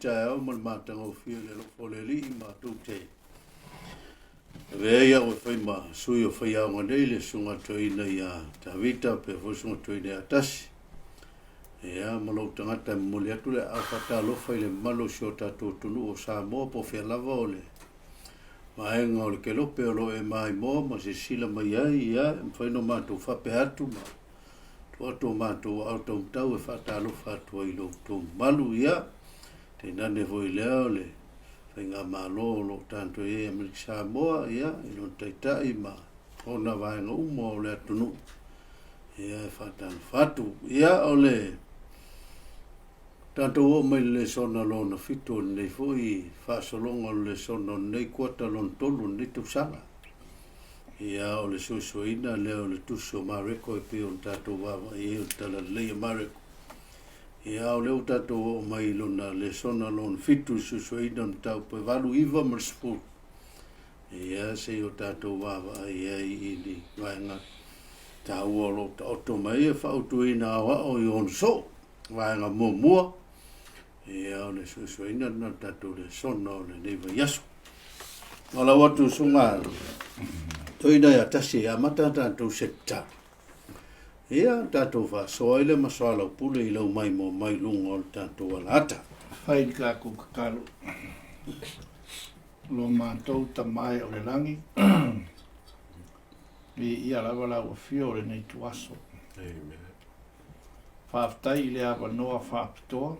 taeao ma le matagofie o le alofa o le Alii matou te avea ai au e fai ma sui o faiaoga nei le Susuga Toeaina ia Tavita faapea foi le Susuga Toeaina ia Tasi. Ia ma lou tagata e momoli atu le aao faatalofa i le mamalu o si o tatou atunuu o Samoa po o fea lava o le vaega o le kelope o lo o e maimoa ma silasila mai ai, ia e mafai ona matou faapea atu ma tuu atu o matou aao taumatau e faatalofa atu ai i lo outou mamalu, ia tainane foi lea o le Faigamalo o lo o tatou i ai i Amerika Samoa, ia i lona taitai ma ona vaega uma o le atunuu, ia e faatalofa atu. Ia o le tatou oo mai i le lesona lona fitu o lenei foi faasologa o le lesona o lenei kuata lona tolu o lenei tausaga. Ia o le suesueina lea o le tusi o Mareko e pei ona tatou vaavaai ai o le Talalelei a Mareko. Ia o lea ua tatou oo mai i lona lesona lona fitu i le suesueina o le mataupu e 8, 9 ma le 10. Ia se i o tatou vaavaai ai i ni vaega taua o lo o taoto mai e fautuaina aoao i ona soo. Vaega muamua, ia o le suesueina lena o le tatou lesona o lenei vaiaso. O lau atu susuga Toeaina ia Tasi e amata tatou sector. Ia tatou faasoa ai le ma soalaupule i lau maimoa mai luga o le tatou alaata. Fai le tatou tatalo. Lo matou Tama e o le lagi, viia lava lau afio o lenei ituaso. Amen. Faafetai i le avanoa faapitoa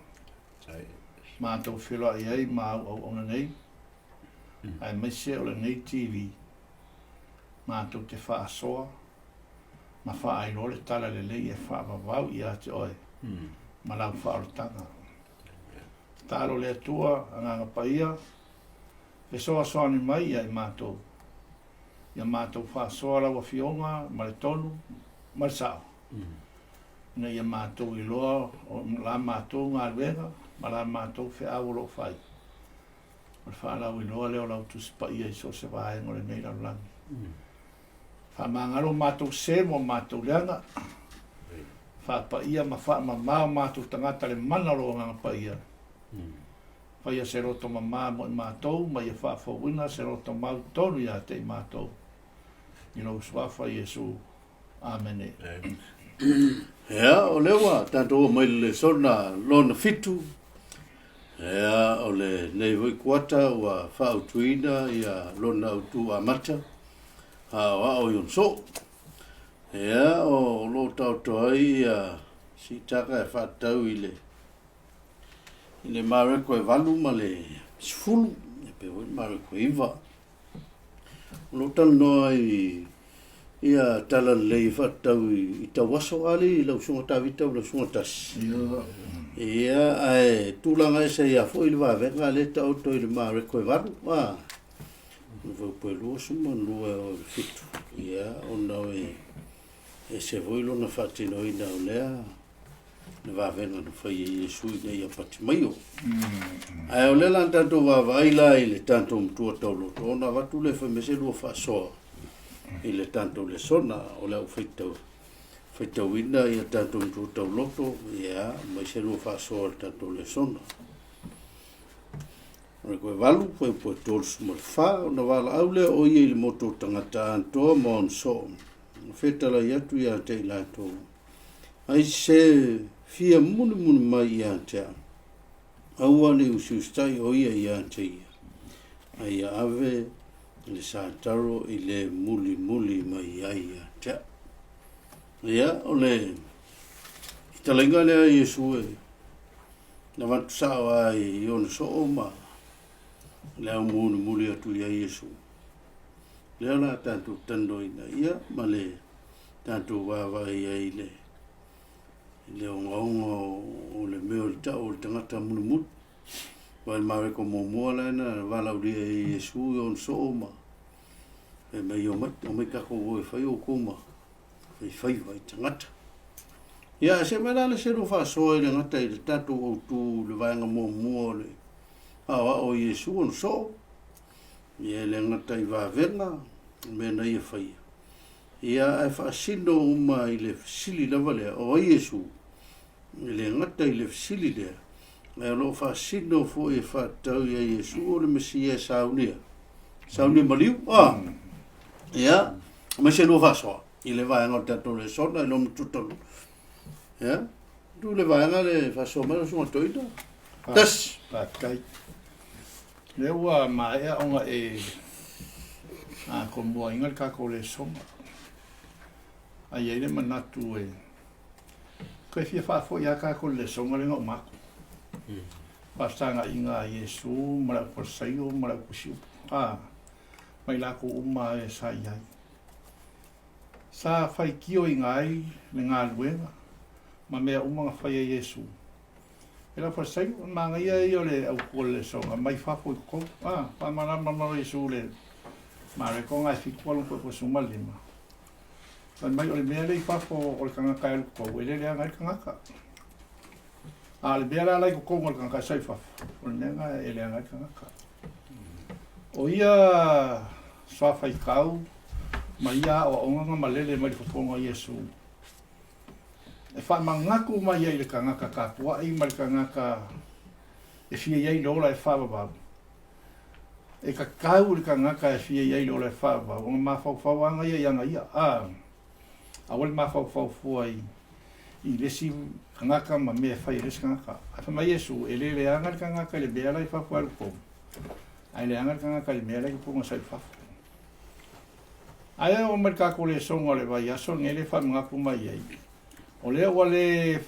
matou feiloai ai ma au auauna nei, aemaise o lenei TV matou te faasoa ma faailoa le tala lelei e faavavau ia te oe ma lau faaolataga. Tatalo le Atua, Agaga Paia, fesoasoani mai ia i matou, ia matou faasoa lau Afioga ma le tonu ma le sao, ina ia matou iloa o la matou galuega ma la matou feau o lo o fai, o le faalauiloa lea o lau Tusi Paia i so o se vaega o lenei lalolagi. Faamagalo matou se ma matou leaga, faapaia ma faamama o matou tagata le mana o lou Agaga Paia. Faia se loto mama mo i matou ma ia faafouina se loto mau tonu ia te i matou. I lou Suafa Iesu. Amene. Ea, o lea ua tatou oo mai le lesona lona fitu. Ea, o lenei foi kuata ua faautuina ia lona autu amata, aoao i ona soo. Ea, o lo o taoto ai ia siitaga e faatatau i le i le Mareko e 8 ma le 10, e pei foi le Mareko e 9. O lo o talanoa ai ia tala lelei e faatatau i tauaso a alii lau Susuga Tavita ma lau Susuga Tasi. Ia, ae tulaga ese ai lava foi le vavega lea e taoto i le Mareko e 8, a. Le fuaiupu e 22 e oo i le 7. Ia, ona e ese foi lona faatinoina o lea le vavega na fai e Iesu ina ia Patimaio. Ae o lea la na tatou vaavaai la i le tatou matua tauloto, ona avatu lea fai mai se lua faasoa i le tatou lesona o le au faitau faitauina ia tatou matua tauloto, ia mai se lua faasoa i le tatou lesona. O le koe 8, koe poe 34, ona valaau lea o ia i le motu o tagata atoa ma ona soo. Fetalai atu ia te i latou. Ai se fia mulimuli mai ia te au, aua ne i usiusitai o ia ia te ia, a ia ave le sataro i le mulimuli mai ai ia te au. Ia, o le fetalaiga lea a Iesu e na avatu sao lava i ona soo ma le au mulimuli atu ia Iesu. Lea o le a tatou talanoaina ia ma le tatou vaavaai ai i le le ogaoga o le mea o le tau o le tagata mulimuli. Aua i le Mareko muamua la na valaaulia ai e Iesu i ona soo ma fai mai, omai, omai tatou o e fai outou ma faifaiva i tagata. Ia, ae se mai la le selu faasoa i le gata i le tatou autu i le vaega muamua o le aoao o Iesu ona soo, ia e le gata i vavega, mea na ia faia, Ia, ae faasino uma i le fesili lava lea, o ai Iesu? E le gata i le fesili lea, Ae o lo o faasino foi e faatatau ia Iesu o le Mesia e saunia. Saunia maliu, a? Ia, aemaise lua faasoa i le vaega o le tatou lesona i lona tutolu. Ia, tu le vaega le faasoa mai o susuga toeaina. Tasi. Faafetai. Lea ua maea ona e atomuaina le tatou lesona. A i ai le manatu e toe fia faafoi lava tatou i le lesona lea na uma atu. Faafesagaiga a Iesu ma le Aufalesaio ma le Autusiupu, a, ma i latou uma e sa i ai. Sa faitioina ai le galuega ma mea uma na fai e Iesu. E le Aufalesaio, o le manaia ia o le autu o le lesona, mai fafo i totonu. A, faamalamalama loa Iesu i le Mareko 7 lona 15. Fai mai o le mea lea i fafo o le tagata e alu i totonu, e le leaga ai le tagata. A o le mea la la i totonu o le tagata e sau i fafo, o le mea lena e leaga ai le tagata. O ia suafaitau ma ia aoaoga na malele mai le fofoga o Iesu, e faamanatu mai ai i le tagata tapuai ma le tagata e fia i ai le ola e faavavau. E tatau i le tagata e fia i ai le ola e faavavau ona mafaufau aga ia i aga ia. A, aua le mafaufau fua i, i le isi tagata ma mea e fai e le isi tagata. Ae fai mai Iesu, e le leaga le tagata i le mea la i fafo e alu i totonu, ae leaga le tagata i le mea la i totonu e sau i fafo. Ae oo mai le tatou lesona o le vaiaso lenei le faamanatu mai ai, o lea ua le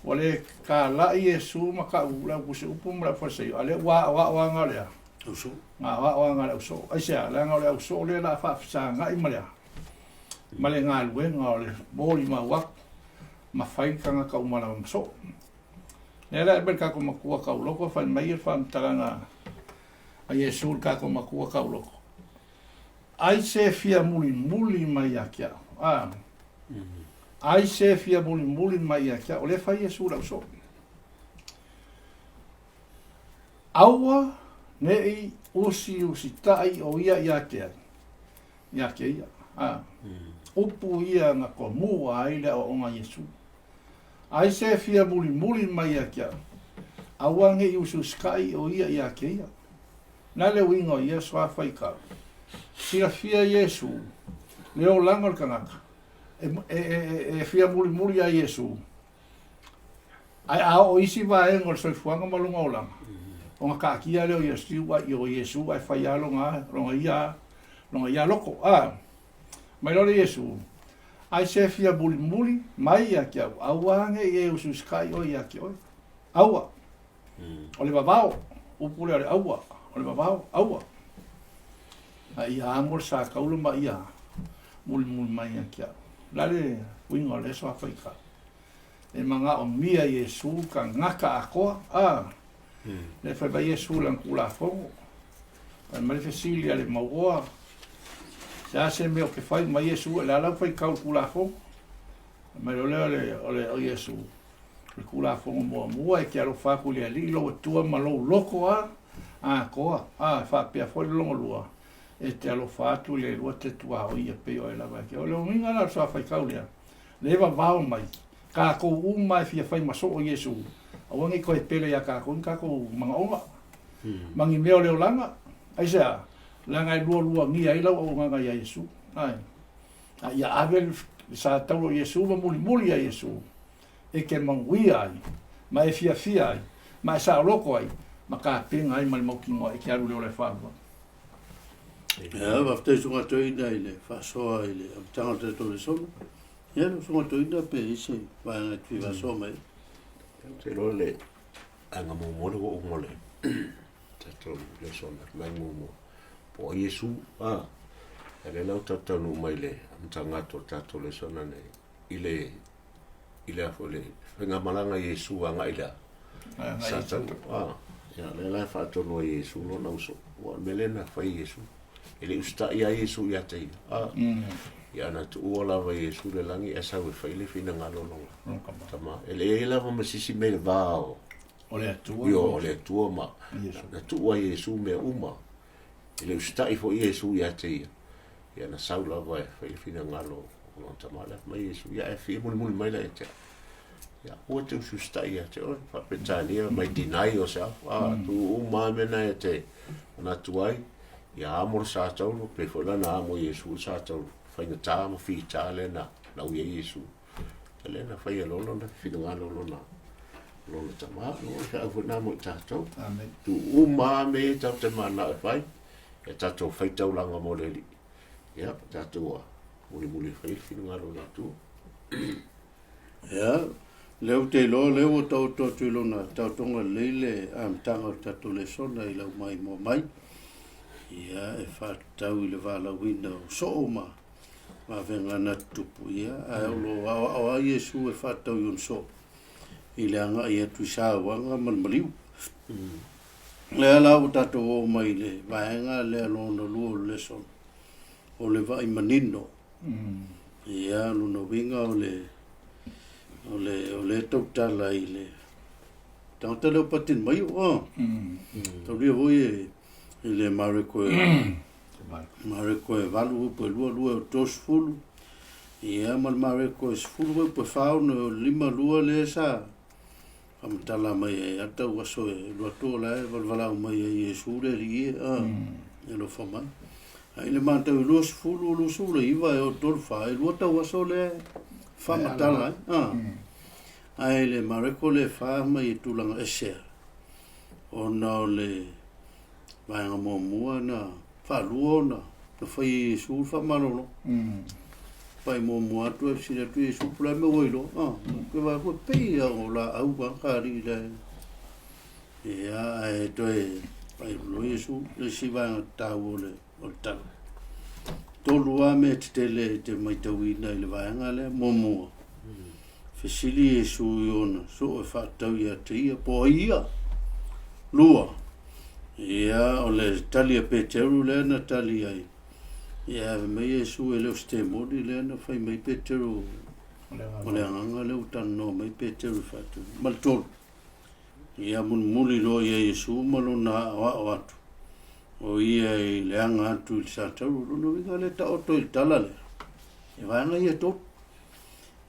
ua le talai Iesu ma tau le autusiupu ma le aufalesaio, a o lea ua aoao aga o le a? Ausoo. Na aoao aga o le ausoo. Aisea? Leaga o le ausoo lea o le a faafesagai ma le a? Ma le galuega o le molimau atu ma fai le tagata uma lava ma soo. Lea la e aumai le tatou matua tauloko fai mai le faamatalaga a Iesu i le tatou matua tauloko. Ai se fia mulimuli mai ia te au. A. Ai se fia mulimuli mai ia te au. O lea e fai Iesu le ausoo. Aua ne i usiusitai o ia ia te ai. Ia te ia. A. Upu ia na tomua ai le aoaoga a Iesu. Ai se fia mulimuli mai ia te au. Aua ne i usiusitai o ia ia te ia. Na le uiga o ia suafaitau. Silafia Iesu le olaga o le tagata. E, e, e, e fia mulimuli ia Iesu. Ae a oo isi vaega o le soifuaga ma lona olaga, ona taatia lea o Iesu, o Iesu ae fai lava lona, lona ia, lona ia loko. A, mai loa le Iesu, ai se fia mulimuli mai ia te au, aua ne i e usiusitai oe ia te oe. Aua. O le vavao, upu lea o le aua, o le vavao, aua. A ia amo le sa taula ma ia mulimuli mai ia te au. La le uiga o le suafaitau. E manaomia Iesu tagata atoa, a. Le fai mai Iesu lana Tulafono. Fai mai le fesili a le mauoa, se a se mea o ke fai mai Iesu, e le a lau faitau i le Tulafono. Fai mai loa lea o le, o le, o Iesu, O le Tulafono muamua, e te alofa atu i le Alii lou Atua ma lou loto a atoa, a e faapea foi le lona lua, e te alofa atu i le lua te tuaoi ia pei oe lava e te. O le uiga la o le suafaitau lea, lea e vavao mai, tatou uma e fia fai ma soo Iesu, aua ne i toe pele ia tatou ni tatou manaoga, ma ni mea o le olaga. Aisea? Leaga e lualuagia ai lau auaunaga ia Iesu. Ae, a ia ave le sa taula o Iesu ma mulimuli ia Iesu, e te manuia ai, ma e fiafia ai, ma e saoloko ai, ma tapena ai ma le mautinoa e te alu i le ola e faalua. Ia, faafetai Susuga Toeaina i le faasoa i le amataga o le tatou lesona. Ia, lau Susuga Toeaina pe i ai se vaega e te fia faasoa mai ai. Ou te iloa le aga muamua lea ua uma o le tatou lesona, le vaega muamua, po o ai Iesu, a, a lea la ua tatou taunuu mai i le amataga atu o le tatou lesona nei, i le i le a foi le faigamalaga a Iesu agai i le sa tau a ia lea la e faatonu ai Iesu lona uso ua o le mea lea na fai e Iesu e le i usitai lava Iesu ia te ia a ia na tuua lava e Iesu le lagi ae sau e fai le finagalo o lona tama e leai lava ma se isi mea i le va o o le Atua ioe o le Atua ma na tuu ai e Iesu mea uma E le usitai foi Iesu ia te ia, ia na sau lava e fai le finagalo o lona tama lea. Fai mai Iesu, ia e fia mulimuli mai la ia te au. Ia, aua e te usiusitai ia te oe, faa-Peretania, mai deny yourself, a, tuu uma lava mea na e te manatu ai, ia amo le sa taulu, pei foi la na amo e Iesu le sa taulu, faigata ma fita lea na ui ai Iesu. Ia lea na faia loa lona finagalo lona, lona tama, o le feau foi lena mo i tatou. Amen. Tuu uma lava mea ia tatou te mananao e fai, ia tatou fai taulaga mo le Alii. Ia, tatou a mulimuli e fai le finagalo o le Atua. Ia, lea ou te iloa, lea ua taoto atu i lona taotoga lelei le amataga o le tatou lesona i lau maimoa mai. Ia, e faatatau i le valaauina o soo ma vavega na tutupu, ia, ae o lo o aoao lava Iesu e faatatau i ona soo i le agai atu i sauaga ma le maliu. Lea la ua tatou oo mai i le vaega lea lona lua o le lesona, o le vaai manino. Ia, lona uiga o le, o le, o le tautala i le tagata lea o patini mai o, taulia foi e, i le Mareko e, Mareko e 8 upu e 2, 2 o 30, ia, ma le Mareko e 10 upu e 4, 6 o 5, 2 lea sa faamatala mai ai a tau aso e alu atu o la e valavalau mai ai Iesu le Alii e, a, e alofa mai. A i le matau i 20, 29 e o 3 4, e lua tau aso lea e faamatala ai, a. Ae i le Mareko le 4 mai e tulaga ese a, ona o le vaega muamua na faalua ona na fai e Iesu le faamalolo. Fai muamua atu e fesili atu Iesu, po o le a le mea ua iloa. Ah, ke vaai atu e pei lava o laau a ka alii la e. Ia, ae toe fai loa Iesu le isi vaega taua o le, o le tala. Tolu lava mea tetele e te matauina i le vaega lea. Muamua, fesili Iesu i ona soo e faatatau ia te ia, po o ai ia? Lua, ia, o le tali a Peteru lea na tali ai, ia, fai mai Iesu e le o se temoni lea na fai mai Peteru, o le agaga lea ua talanoa mai Peteru i faatu. Ma le tolu, ia mulimuli loa ia Iesu ma lona aoao atu, o ia i le aga atu i le satauru, lona uiga lea taoto i le tala lea, e vaega ia tolu.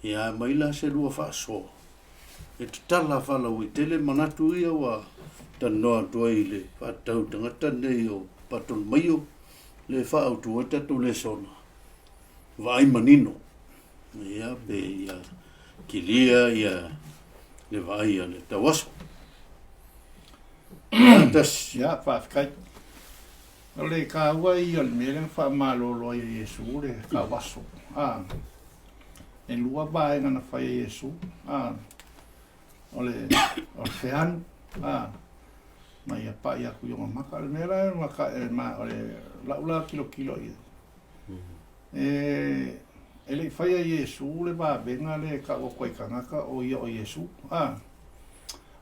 Ia aumai la se lua faasoa e tatala faalauaitele manatu ia ua talanoa atu ai i le faatatau tagata nei o Patolomaio le faaautu ai tatou lesona vaai manino ia pe ia kilia ia le vaai a le tauaso. Tasi. Ia, faafetai. O le taua ia o le mea lea na faamalolo ai e Iesu le tauaso. A, e lua vaega na fai e Iesu. A, o le, o le feanu, a, ma ia pai atu i ona maka. O le mea la e maka, e, ma, o le lau la tilotilo i ai. E, e le i faia e Iesu le vavega lea e tau atu ai i tagata o ia o Iesu. A,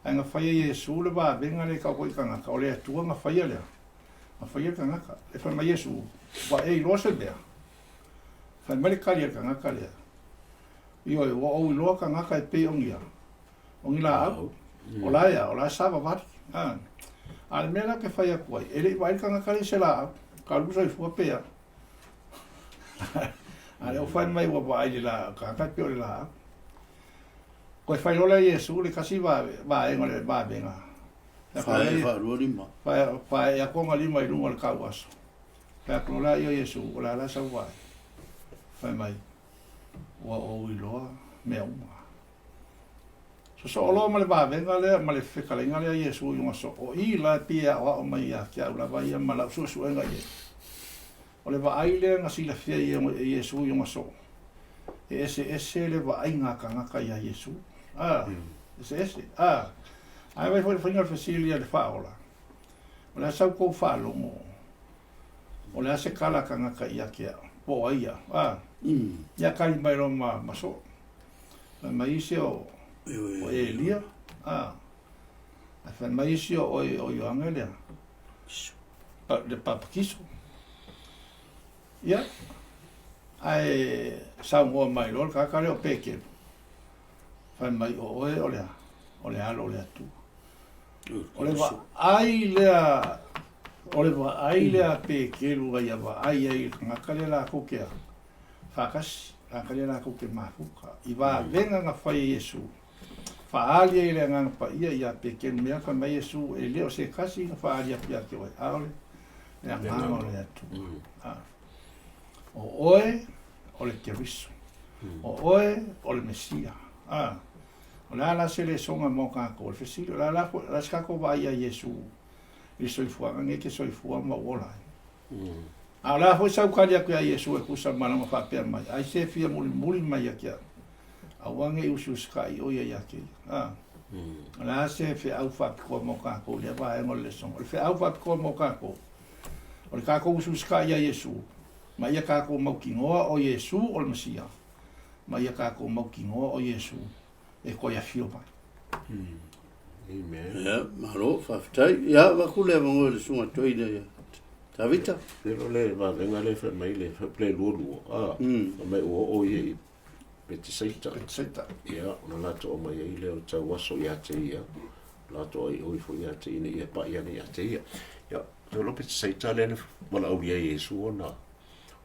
ae na faia e Iesu le vavega lea e tau atu ai i tagata, o le Atua na faia lea. Na faia le tagata. E fai mai Iesu, ua e iloa se mea? Fai mai le tali a le tagata lea, Ioe, ua ou iloa tagata e pei o ni a, o ni laau, o la e a, o la e savavali. A, a o le mea la ke fai atu ai, e le i vaai le tagata lea i se laau, ka alu soifua pe a. A lea ua fai mai ua vaai i le laau, tagata e pei o le laau. Toe fai loa lea e Iesu le tasi vaega o le vavega. Fae faalua lima. Fae atu ona lima i luga o le tauaso. Fai atu loa lea i Iesu, o le a la sau vaai? Fai mai, ua ou iloa mea uma. Sosoo loa ma le vavega lea, ma le fetalaiga lea a Iesu i ona soo, o i la e pei e aoao mai ia te au lava ia ma lau suesuega i ai. O le vaai lea na silafia e Iesu i ona soo, e eseese le vaaiga a tagata iā Iesu. A, eseese. A, ae vaai foi le faiga o le fesili a le Faaola, O le a sa outou faalogo? O le a se tala a tagata ia te au? Po o ai au? A, ia tali mai loa ma, ma soo. Fai mai isi o, o Elia. A, ae fai mai isi o oe o Ioane lea, le Papatiso. Ia, ae saunoa mai loa le tagata lea o Peteru, fai mai o oe o le a? O le Alo o le Atua. O le vaai lea, o le vaai lea a Peteru a ia vaai ai i le tagata lea latou te a, faatasi, tagata lea latou te mafuta. I vavega na fai e Iesu. Faaali ai e le Agaga Paia ia Peteru mea fai mai Iesu, e le o se tasi na faaali atu ia te oe, aole le Agaga o le Atua. A. O oe o le Keriso. O oe o le Mesia. A. O le a la se lesoga mo kākou? O le fesili, o le a la, o le a se kākou vaai ia Iesu i le soifuaga nei e te soifua ma ou ola ai? A o le a foi sau tali atu ia Iesu e tusa ma lana faapea mai, Ai se fia mulimuli mai ia te au, aua ne i usiusikai o ia ia te ia. A. O le a se feau faapitoa mo kākou i lea vaega o le lesoga? O le feau faapitoa mo kākou, o le kākou usiusikai ia Iesu, ma ia kākou mautinoa o Iesu o le Mesia, ma ia kākou mautinoa o Iesu e toe afio mai. Amen. Ia, malo, faafetai. Ia, avatu le avanoa i le susuga toeaina ia Tavita. Pelo le vavega le fai mai le fai lua lua. Ah, mm. mai ua oo ia i Petesaita. Petesaita. Ia, ona latou aumai ai lea o tau aso ia te ia. Latou ai oi foi ia te ina ia pa'i ane ia te ia. Ia, te lo Petesaita lea na valaaulia ai e Iesu ona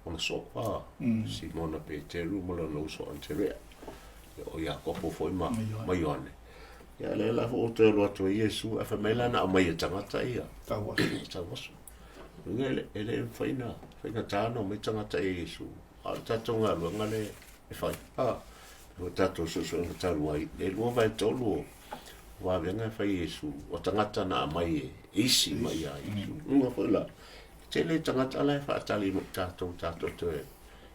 ona soo, ah, mm. Simona Peteru ma lona uso Anterea. Ia, o Iakopo foi ma, ma Ioane. Ia, lea la foi o toe alu atu ai Iesu, ae fai mai la na aumai e tagata ia. Tau aso. Tau aso. Luga e le, e le mafai na, faigata na omai tagata i Iesu. A o le tatou galuega lea e fai. A, o tatou suesuega talu ai, e 2/3 o vavega e fai e Iesu, o tagata na aumai e isi mai ia Iesu. Luga foi la, e tele tagata la e faatali mai tatou, tatou toe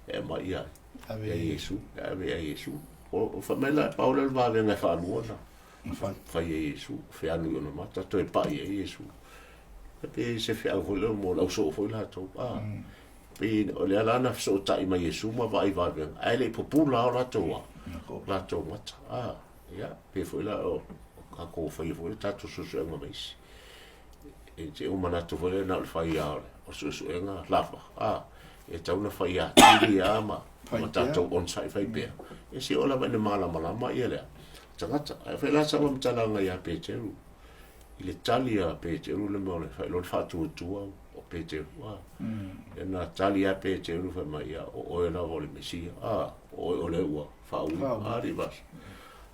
e aumai ia ia Iesu, e ave ia Iesu. O fai mai la, pau lea o le vavega e faalua na fai e Iesu, feanu i ona mata, toe pai ai Iesu. E pei se feau foi lea mo le ausoo foi latou. A, Pei o lea la na fesootai mai Iesu ma vaai vavega, ae le i pupula o latou a, latou mata. A, ia, pei foi la o tatou faia foi le tatou suesuega ma isi. E te u manatu foi lea na o le fai lava o le suesuega lava, a, e tatau ona fai atili lava ma, ma tatou onosai fai pea. E se oo lava ina malamalama ia lea tagata. Ae fai la sau faamatalaga ia Peteru, i le tali a Peteru le mea o le faailoa le faatuatua o Peteru. A, mm. na tali a Peteru fai mai, ia, o oe lava o le Mesia. A, o oe o le ua faaui. A, li vasa.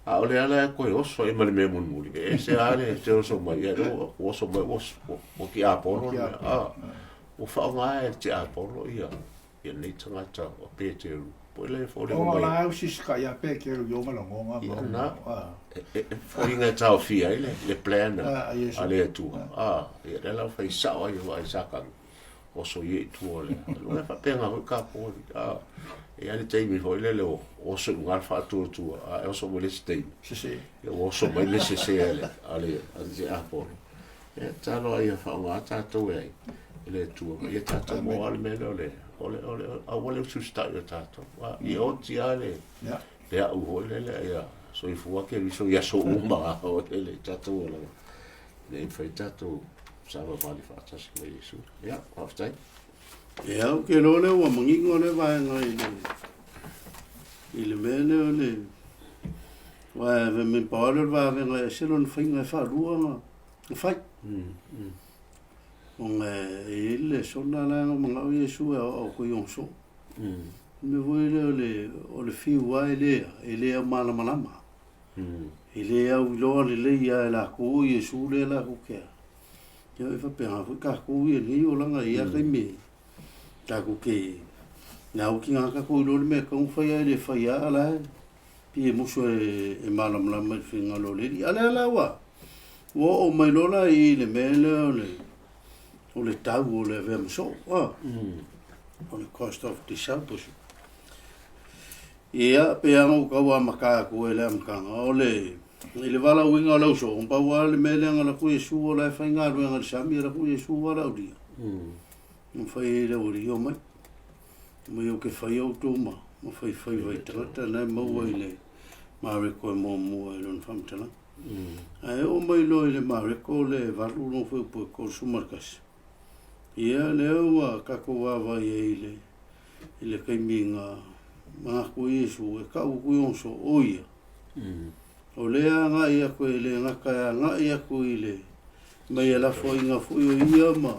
A o le ala e koe oso ai ma le mea mulimuli. E ese a le te oso mai, ia, ua oso mai, ua, ua tiapolo le mea. A, ua faaaoga e le tiapolo ia. Ia nei tagata o Peteru. Po le foliga mai. Ona la usisika ia Peteru i ona lagona ma. Na. E foliga e taofia ai le le plan a le Atua. Ah, ia le la fai sao ai o ai Satani. Oso ia i tua le. Lua faapena foi ka po. Ah, e a le taimi foi le le o oso i luga le faatuatua. A e oso mai le isi taimi. Sese. Ia ua oso mai le sese a le a le a le Apolo. Ia tatalo ai ia faaaoga tatou e ai e le Atua ma ia tatou maua le mea lea o le o le o le aua le usiusitai o tatou. A ia oti lava le le a'u foi lele ia soifua Keriso i aso uma lava foi lele i tatou olaga ina ia mafai tatou savavali faatasi ma Iesu. Ia, faafetai. Ia, ou te iloa lea ua manino lea vaega i le i le mea lea o le aua e fai mai pau lava lea o le vavega e ese lona faiga e faalua ona fai. Ona e i ai le lesona la na manao Iesu e aoao atu i ona soo. O le mea foi lea o le, o le fiu lava e le, e le au malamalama. E le au iloa lelei lava e latou o Iesu lea latou te a. Ia e faapena foi tatou ia i lenei olaga e i ai lava taimi e tatou te na oti na tatou iloa le mea e tatau ona fai ae le fai lava a la e pei e musu e malamalama i le finagalo o le Alii. A lea la ua ua oo mai loa la i le mea lea o le o le tau o le avea ma soo, ah, o le cost of discipleship. Ia, pei lava ona ou tau amata atu ai i le amataga, o le i le valaauina o le ausoo, na pau lava le mea lea na alu atu Iesu o la e faigaluega i le sami, alu atu Iesu valaaulia. Na fai ai le aualii, omai. Omai ou te faia outou ma, ma faifaiva i tagata na e maua i le Mareko e muamua i lona faamatalaga. Ae oo mai loa i le Mareko le 8 lona fuaiupu e 31, ia lea ua tatou vaavaai ai i le, i le taimi na manatu ai Iesu e tau atu i ona soo, o ia, o lea agai atu e le gata e agai atu i le mai e lafoaiga foi o ia ma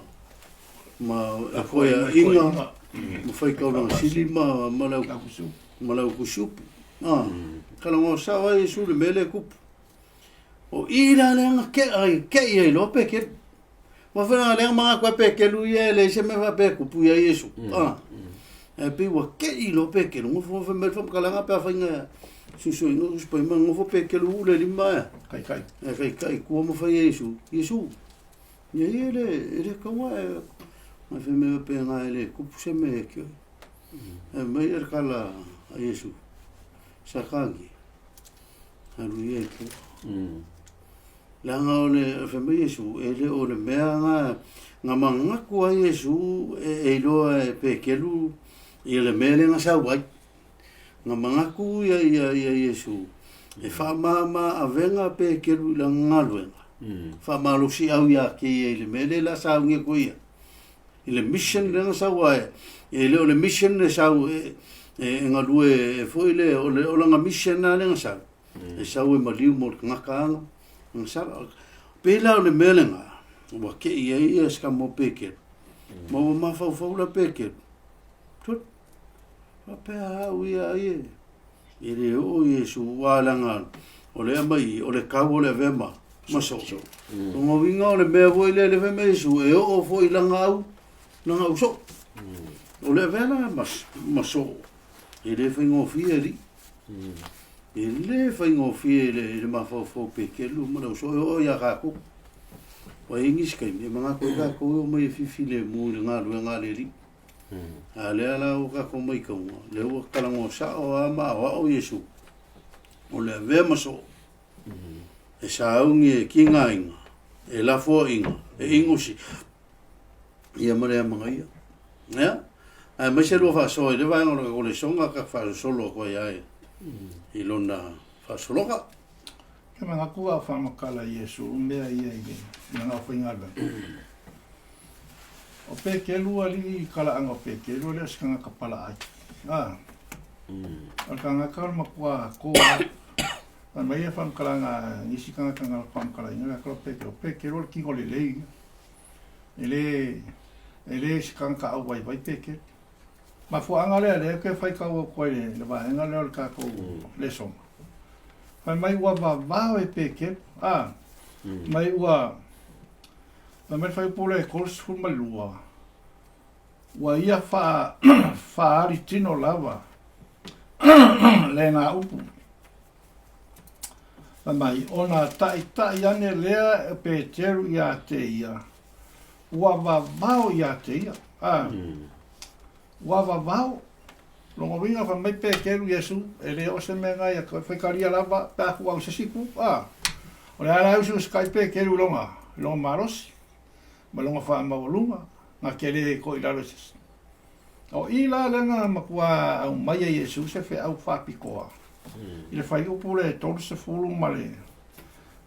ma toeaiga ma faitaulaga sili ma ma le ma le autusi upu. Ah, talanoa sao ai Iesu i le mea lea e tupu. O i la lea na keʻa ai, keʻi ai loa Pekelu. Ua whena lea mga koe Pekelu ia e leai se mea faapea e kupu ia Iesu. Ah. E pei ua keʻi loa Pekelu, ngofo wha mai whamakalanga pe a whainga susuinga usupai mai ngofo Pekelu u le lima e. Kai kai. E kai kai kua ma whai Iesu. Iesu. Ia ia le, e le kaua e, ngai whai mea pe ngā e le kupu se mea e kio. E mai e kala a Iesu. Sa kangi. Alu ia i tua. Leaga o le, fai mai Iesu, e le o le mea nga, nga mangaku a Iesu e, e iloa e Pekelu ia le mea lea na sau ai. Nga mangaku ia, ia, ia Iesu, e whaamama avega Pekelu i lana galuega. Whaamalosi au ia ke ia i le mea lea la saungia ko ia. I le mission lea na sau ai, e le o le mission e sau e, e, e galue e foi le, o le o lana mission lea na sau. E sau e maliu mo le tagata ana, na sala. Pei la o le mea lena, ua kei ai ia se kamo Pekelu. Ma ua mafaufau la Pekelu. Tut, faapea au ia ai e. E le oo Iesu, ua leaga o le aumai o le kau o le avea ma, ma soo. O ngā uiga o le mea foi lea le fai mai Iesu, e oo foi langa au, langa au soo. O le avea la ma, ma soo, e le faigofie alii. E le faigofie i le, i le mafaufau Pekelu ma le au soo, e oo iā kākou. Ua i ai nisi taimi, e manatu ai kākou e omai e filifilemu i le galuega a le Alii. A lea la ua kākou maitauga, lea ua talanoa sao lava ma aoao Iesu, o le avea ma soo, e sauni e kigaina, e lafoaiga, e inosi, ia ma le amanaia. Ia, aemaise lua faasoa i le vaega o le kolesoga ka faasosolo atu ai ai i lona faasologa. Ke manatu a whamakala Iesu mea ia i le lana aufaigaluega. O Pekelu alii i kalaaga o Pekelu e le o se tagata palaai. A. O le tagata o le matua koa. Fai mai ia faamatalaga a nisi tagata na faamatalaina le ata o Pekelu. O Pekelu o le tino lelei ia. E le, e le se tagata auvaivai Pekelu. Mafuaaga lea lea ke faitau atu ai le vaega lea o le tatou lesona. Fai mai ua vavao e Pekelu. A. Mai ua Fai mai le fuaiupu lea e 32, Ua ia faaali tino lava lena upu. Fai mai, ona taʻitaʻi ane lea e Peteru iā te ia, ua vavao iā te ia. A, ua vavao. Lona uiga fai mai Peteru Iesu, e le o se mea na ia toe faitalia lava pe a tuu au i se isi itu. A, o le a la e usiusikai Peteru i lona, i lona malosi, ma lona faamaualuga, na te le toe i lalo i se isi. O i la lea na matua aumai e Iesu se feau faapitoa i le fuaiupu le 30 ma le,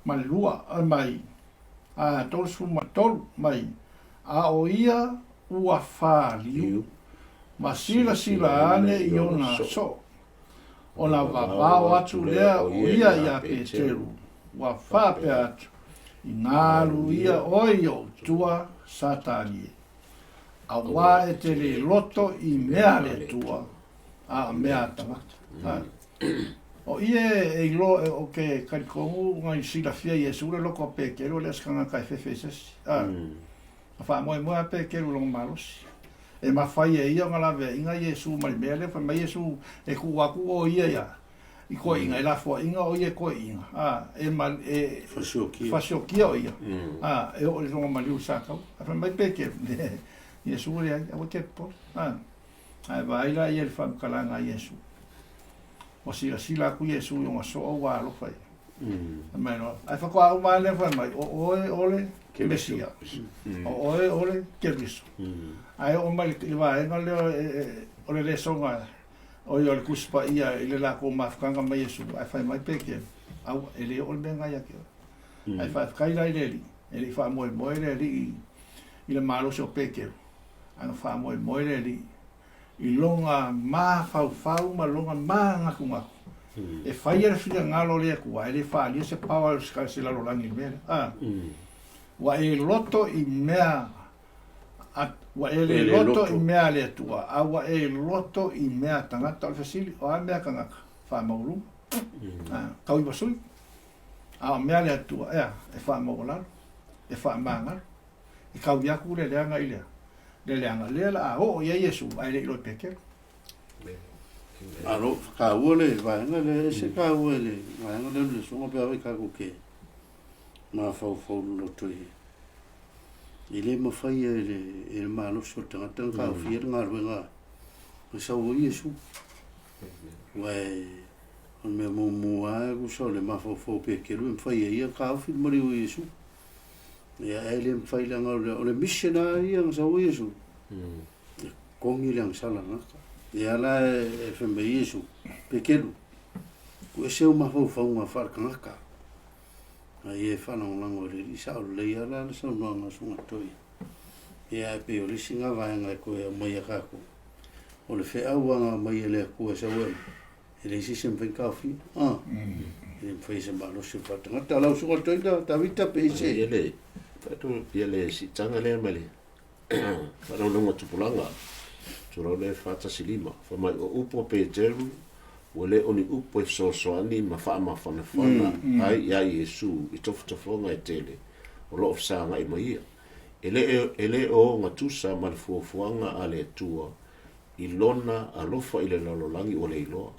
ma le lua, mai, a, 33 mai, a o ia ua faliu ma silasila ane i ona soo, ona vavao atu lea o ia iā Peteru, ua faapea atu, Inā alu ia oe i ou tua, Satani e, auā e te le loto i mea a le Atua, a o mea a tagata. O ia e iloa o ke talitonu na i silafia Iesu le loto o Peteru e le o se kanaka e fefe i se isi. A faamoemoe a Peteru i lona malosi. E mafai e ia ona laveaiga Iesu ma le mea lea, fai mai Iesu e tuu atu o ia ia i toeaiina, e lafoaiga o ia i toeaiina, a, e, ma, e Fasiokia. fasiokia o ia, a, e oo i lona maliu i Sakau. Ae fai mai Peteru, Iesu e leai, aua e te popole, a. Ae vaai la ia i le faamatalaga a Iesu. Ua silasila atu Iesu i ona soo ua alofa ia. Fai mai loa, ae faatoa uma lava lea fai mai, o oe o le Mesia, o oe o le Keriso. Ae oo mai i le vaega lea o le lesona, o ia o le Tusi Paia i le latou mafutaga ma Iesu, ae fai mai Peteru, aua, e le oo le mea lena ia te oe. Ae faafetai la i le Alii, e le i faamoemoe le Alii i le malosi o Peteru, ae na faamoemoe le Alii i lona mafaufau ma lona manatunatu e faia le finagalo o le Atua, e le faaalia se power o se lalolagi i le mea lea. A. Ua e loto i mea a, ua e le loto i mea a le Atua, a ua e loto i mea a tagata. O le fesili, o a mea a tagata? Faamaualuga. A, tauiva sui. A o mea a le Atua, e a? E faamaualalo, e faamagalo, e kaui aku le leaga i le le leaga, lea la a oo i ai Iesu, ae le i loa i Petelo. Malo, taua le vaega lea, e ese taua i le vaega lea o le lesona pe afai tatou te mafaufau loloto i ai. E le mafaia e le, e le malosi o le tagata ona taofia le galuega na sau ai Iesu. Aua e, o le mea muamua lava e tusa o le mafaufau o Peteru e mafai e ia ona taofi le maliu o Iesu. Ia ae le mafai leaga o le, o le mission lava ia na sau ai Iesu. E totogi le agasala gata. Ia la e fai mai Iesu, Peteru, tuuese ou mafaufauga faale-tagata. A ia e faalagolago i le Alii sao lelei lava la le saunoaga a Susuga Toia. Ia ae pei o le isi na vaega e toe aumai a tatou, o le feau lava na aumai e le Atua e sau e aumai, e leai se isi e mafai ona taofia. Ah, e le mafai e se malosi o le faatagata. Lau Susuga Toia Tavita pe i se... Ia le, ia le siitaga lea ma le Faalaulauga Tupulaga, Turau le 45, fai mai o upu a Peteru, ua le o ni upu e fesoasoani ma faamafanafana ai iā Iesu i tofotofoga e tele o lo o fesagai ma ia. E le, e le o ogatusa ma le fuafuaga a le Atua i Lona alofa i le lalolagi ua leiloa.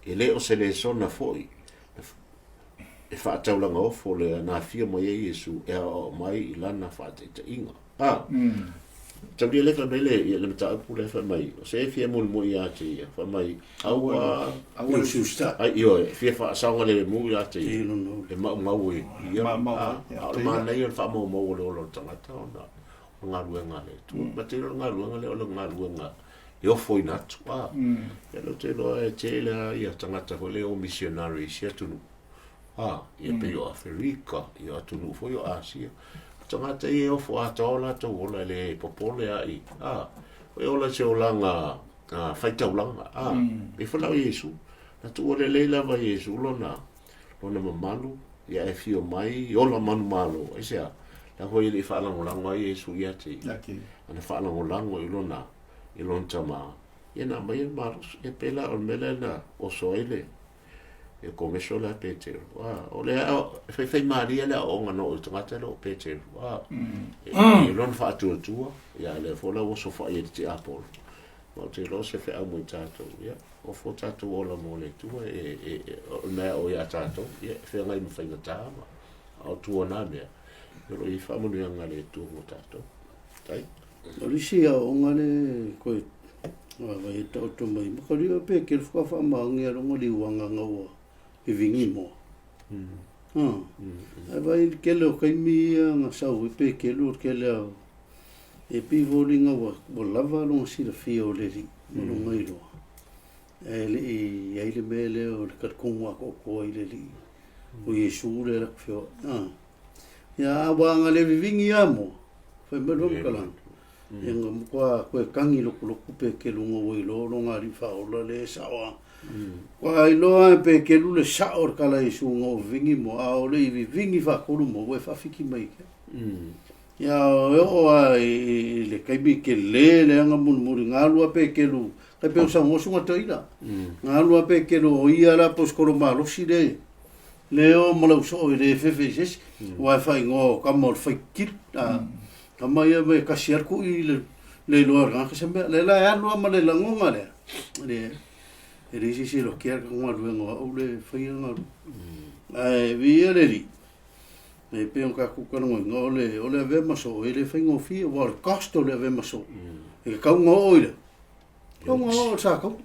E le o se lesona foi e faataulagaofo lea na afio mai ai Iesu e aoao mai i lana faataitaiga. A, taulia lea fai mai le, le mataupu lea fai mai, o se e fia mulimuli ia te ia, fai mai, aua, aua le usiusitai. Ai, ioe, e fia faasaogalemu ia te ia, e maumau e ia, a, a o le manaia o le faamaumau o le ola o le tagata ona o le galuega a le Atua. Ma te iloa o le galuega lea o le galuega e ofoina atu, a. Ia lea ou te iloa e tele lava ia tagata foi lea o missionary i isi atunuu, a, ia pei o Aferika, ia atunuu foi o Asia. O tagata ia e ofo atoa o latou ola e le popole lava i, a, e ola i se olaga faitaulaga, a. Pei foi la o Iesu, na tuua lelei lava e Iesu lona, lona mamalu, ia e afio mai, ola manumalo, aisea? La foi e le i faalagolago ai Iesu ia te ia. Ana faalagolago i lona, i lona tama, ia na aumai le malosi. Ia pei la o le mea lea na oso ai le e komeso le a Peteru. A, o le e faifai malie le aoaoga na oo i le tagata lea o Peteru. A, e lona faatuatua, ia lea foi la ua osofai e le tiapolo. Ma ou te iloa o se feau mo i tatou, ia, ofo tatou ola mo le Atua, o le mea o ia tatou, ia, e feagai ma faigata ma, a o tua o nā mea, o lo o i ai faamanuiaga a le Atua mo tatou. Tai. O le isi aoaoga lea koe vaavaai e taoto mai, makalia pe kele faatoa faamaoni a longa liuaga nga ua vivingi moa. Ae vaai i le tele o taimi ia na sau ai pe kelu o le tele o e pei foliga ua ua lava lona silafia o le alii ma lona iloa. Ae le i i ai le mea lea o le talitonu atoatoa i le Alii o Iesu lea latou feoai. Ia, a ua aga le vivigi lava moa, fai mai le faamatalaga, ia na matua toe tagi lotulotu Peteru ina ua iloa lona Alii Faaola lea e sao lava. Ua iloa lava e Peteru le sao o le tala a Iesu ina ua vivigi moa, a o le i vivigi faatolu moa, ua e faafiki mai ia te au. Ia, e oo lava i le taimi tele leaga mulimuli, na alu lava Peteru, tai pei o saunoa Susuga Toeaina, na alu lava Peteru o ia la aposetolo malosi lea le o ma lau soo e le fefe i se isi, aua e faaigoa o tama o le faitili. A, tama ia me kasi lava le kui i le le iloa e le tagata se mea. Lea la e alu lava ma le lagona lea, e e leai se isi e lotea le galuega o au lea e faia le galuega. Ae viia le Alii, e pei ona tatou talanoaina, o le o le avea ma soo e le faigofie, aua o le cost o le avea ma soo, e tatau ona oo i le tatau ona oo i le sa kaua.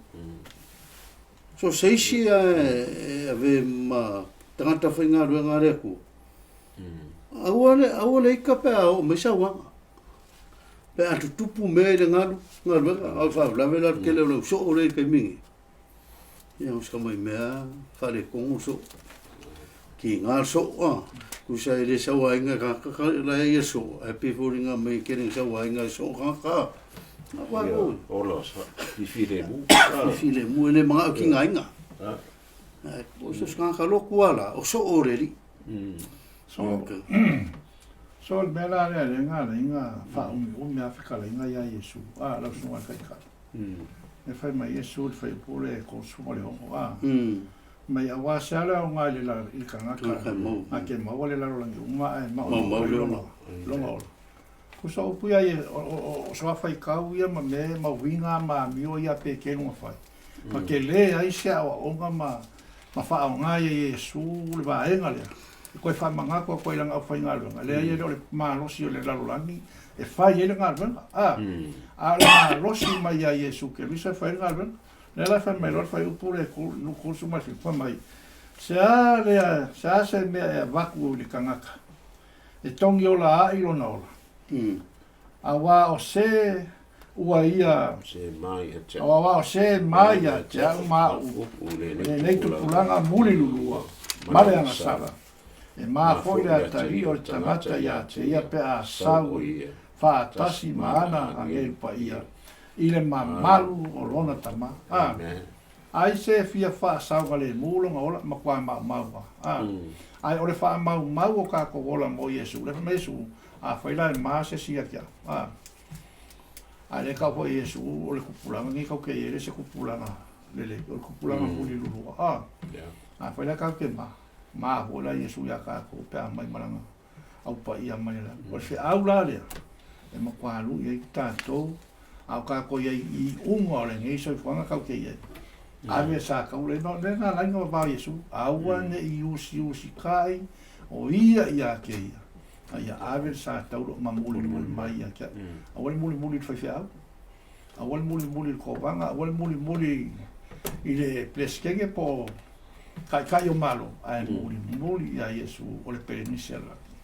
So se isi e ave ma tagata faigaluega a le Atua, aua le, aua le ika pe a oo mai sauaga. Pe a tutupu mea i le galu, galuega, a o le faalavelave la le tele o le au soo lea i le taimi nei. Ia, o se mai mea faaletonu le soo. Kiga le soo, a. Tusa e le sauaina e tagata la e ia soo, ae pei foliga mai e tele ina sauaina e soo tagata. Aua Ia, foi. ola filemu. Filemu e le manao tigaina. Ae o se tagata lotu lava la, o soo o le alii. So, so le mea la lea lea na ala ai na faaumiumi a fetalaiga ia Iesu, a lau susuga i le Taitai. E fai mai Iesu le fuaiupu lea e 36, a. Mai aua se a le aoga i le i le tagata a ke maua le lalolagi uma ae maumau ai lona lona ola. Tusa o upu ia o so faitau ia ma mea ma uiga ma amio ia pe ke luga fai. Ma tele ai se aoaoga ma ma faaaoga ia Iesu le vaega lea. E toe faamanatu atu ai i lana aufaigaluega, leai e le o le malosi o le lalolagi e fai ai le galuega. A, a o le malosi mai ia Iesu Keriso e fai ai le galuega. Lea la fai mai loa le fuaiupu lea i 37, fai mai, Se a lea, se a se mea e avatu i le tagata e togi ola ai lona ola, auā o se ua ia, auā o se ma ia te au ma au lenei tupulaga mulilulua ma le agasala, e ma foi le atalii o le tagata ia te ia pe a sau faatasi ma ana agelu paia i le mamalu o lona Tama. A, ai se fia faasaogalemu lona ola, matua maumau lava. A, ae o le faamaumau o tatou ola mo Iesu, lea fai mai Iesu, Afai la e ma se isi ia te au. A, ae le tau foi Iesu o le tupulaga nei tatou te i ai, e le se tupulaga lelei, o le tupulaga mulilulua. A, afai la tatou te ma, ma foi la Iesu ia tatou pe a mai ma lana au paia mai le lagi. O le feau la lea e matua lui ai tatou, a o tatou i ai i iuga o lenei soifuaga tatou te i ai. Ave sa taula i no, lea na ala ai ona vavao Iesu, aua ne i usiusitai o ia ia te ia, a ia ave le sa taula ma mulimuli mai ia te au. Aua le mulimuli i le faifeau, aua le mulimuli i le kovaga, aua le mulimuli i le Peresetene po o Taitai o Malo, ae mulimuli ia Iesu o le Perenisi a le lagi.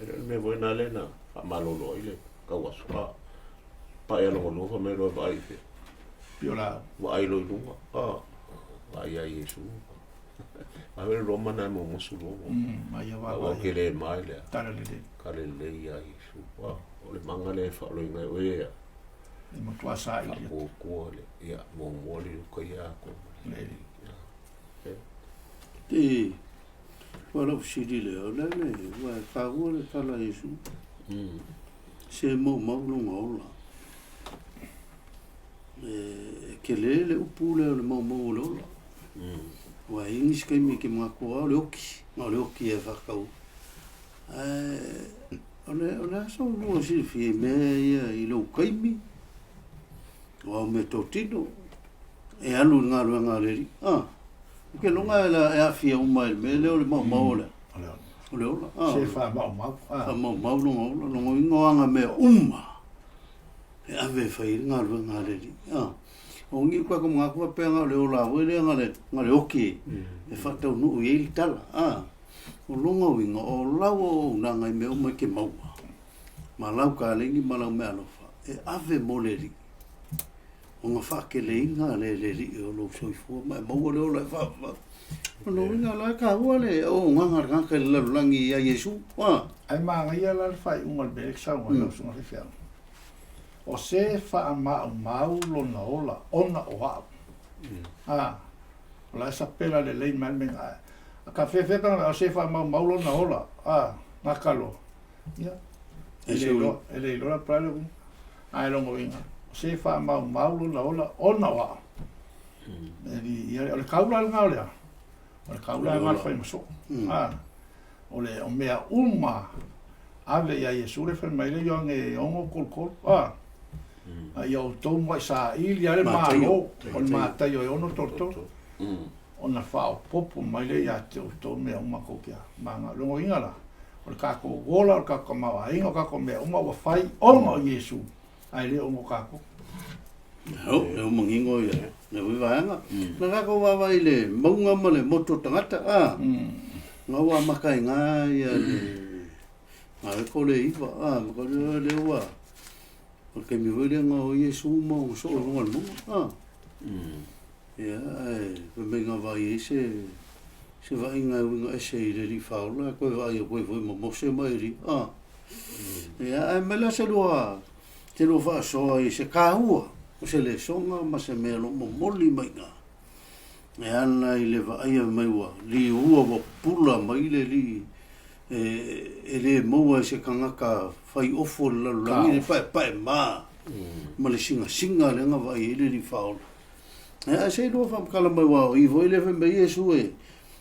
E le o le mea foi lena lea na faamalolo ai le tauaso. A pae a lona lua fai mai loa e vaai i fea? Pio laau. Vaai loa i luga. A vaai ia Iesu. A le Roma na e momosu loa. Ma ia vaavaai. Aua ke le mai lea. Tala lelei. Tala lelei ia Iesu. A o le maga lea e faaloiga ai oe ia. E matua saili atu. Faapuapua le, ia, muamua le uka ia ko. Te, ua lau fesili lea, o le a le, ua e taua le tala a Iesu, se maumau lona ola. E tele le upu lea o le maumau o le ola. Ua i ai nisi taimi e te manatu lava o le oti, na o le oti e faatau. Ae o le, o le a sa oulua silafia i mea ia i lou taimi, o au meatotino, e alu i le galuega a le Alii. Ah, ou te iloga e, e aafia uma i le mea lea o le maumau o le, o le ola. Ah, Se faamaumau. Ah. Faamaumau lona ola, lona uiga o aga mea uma e ave e fai ai le galuega a le Alii. Ah, o ni uka ka manatu faapea na o le ola foi lea na le, na le oki e faataunuu i ai le tala. Ah, O lona uiga, o lau auaunaga i mea uma e te maua, ma lau kaleni ma lau meaalofa, e ave mo le Alii, ona faateleina lea e le Alii o lou soifua ma e maua le ola e faavavau. O lona uiga, la e taua le auaunaga a le tagata i le lalolagi ia Iesu. A. Ae manaia la le faaiuga o le mea lea e te saunoa ai lau susuga faifeau. O se faamaumau lona ola ona o au. A. O la e sapela lelei mai le mea ae. A ka fefe ka o se faamaumau lona ola, a, gata loa. Ia. E le iloa, e le iloa la po o le a le uiga. Ae lona uiga, o se faamaumau lona ola ona o au. E li, ia, o le kaula lena o le a? O le kaula lena o le faimasoo. A, o le, o mea uma ave ia Iesu le fai mai le Ioane 6:33, a, a ia outou muai saili lava le Malo, o le Mataio e 6:33, ona faaopoopo mai lea ia te outou mea uma tou te manao. Lona uiga la, o le tatou ola, o le tatou tamaoaiga, o tatou mea uma ua fai ona o Iesu, ae le ona o tatou. Ao, e manino ia le foi vaega. Na tatou vaavaai i le mauga ma le motu o tagata, a, na ua amata ai ina ia le gaoe po o le iva, a, ma ka lea ua, o le taimi foi lea na o Iesu ma ona soo i luga o le mauga, a. Ia, ae fai mai na vaai ai se, se vaaiga e uiga ese i le Alii Faaola, ae toe vaai atu ai foi ma Mose ma Elia, a. Ia, ae mai la se lua, se lua faasoa i se taua o se lesona ma se mea o lo o momoli mai i ina, e ala i le vaaia mai ua liua ua pupula mai le alii e, e le maua e se tagata fai ofo i le lalolagi le paepae ma, ma le singasinga lea na vaai ai le Alii Faaola. Ae se i lua faamatala mai aua o i foi lea fai mai Iesu e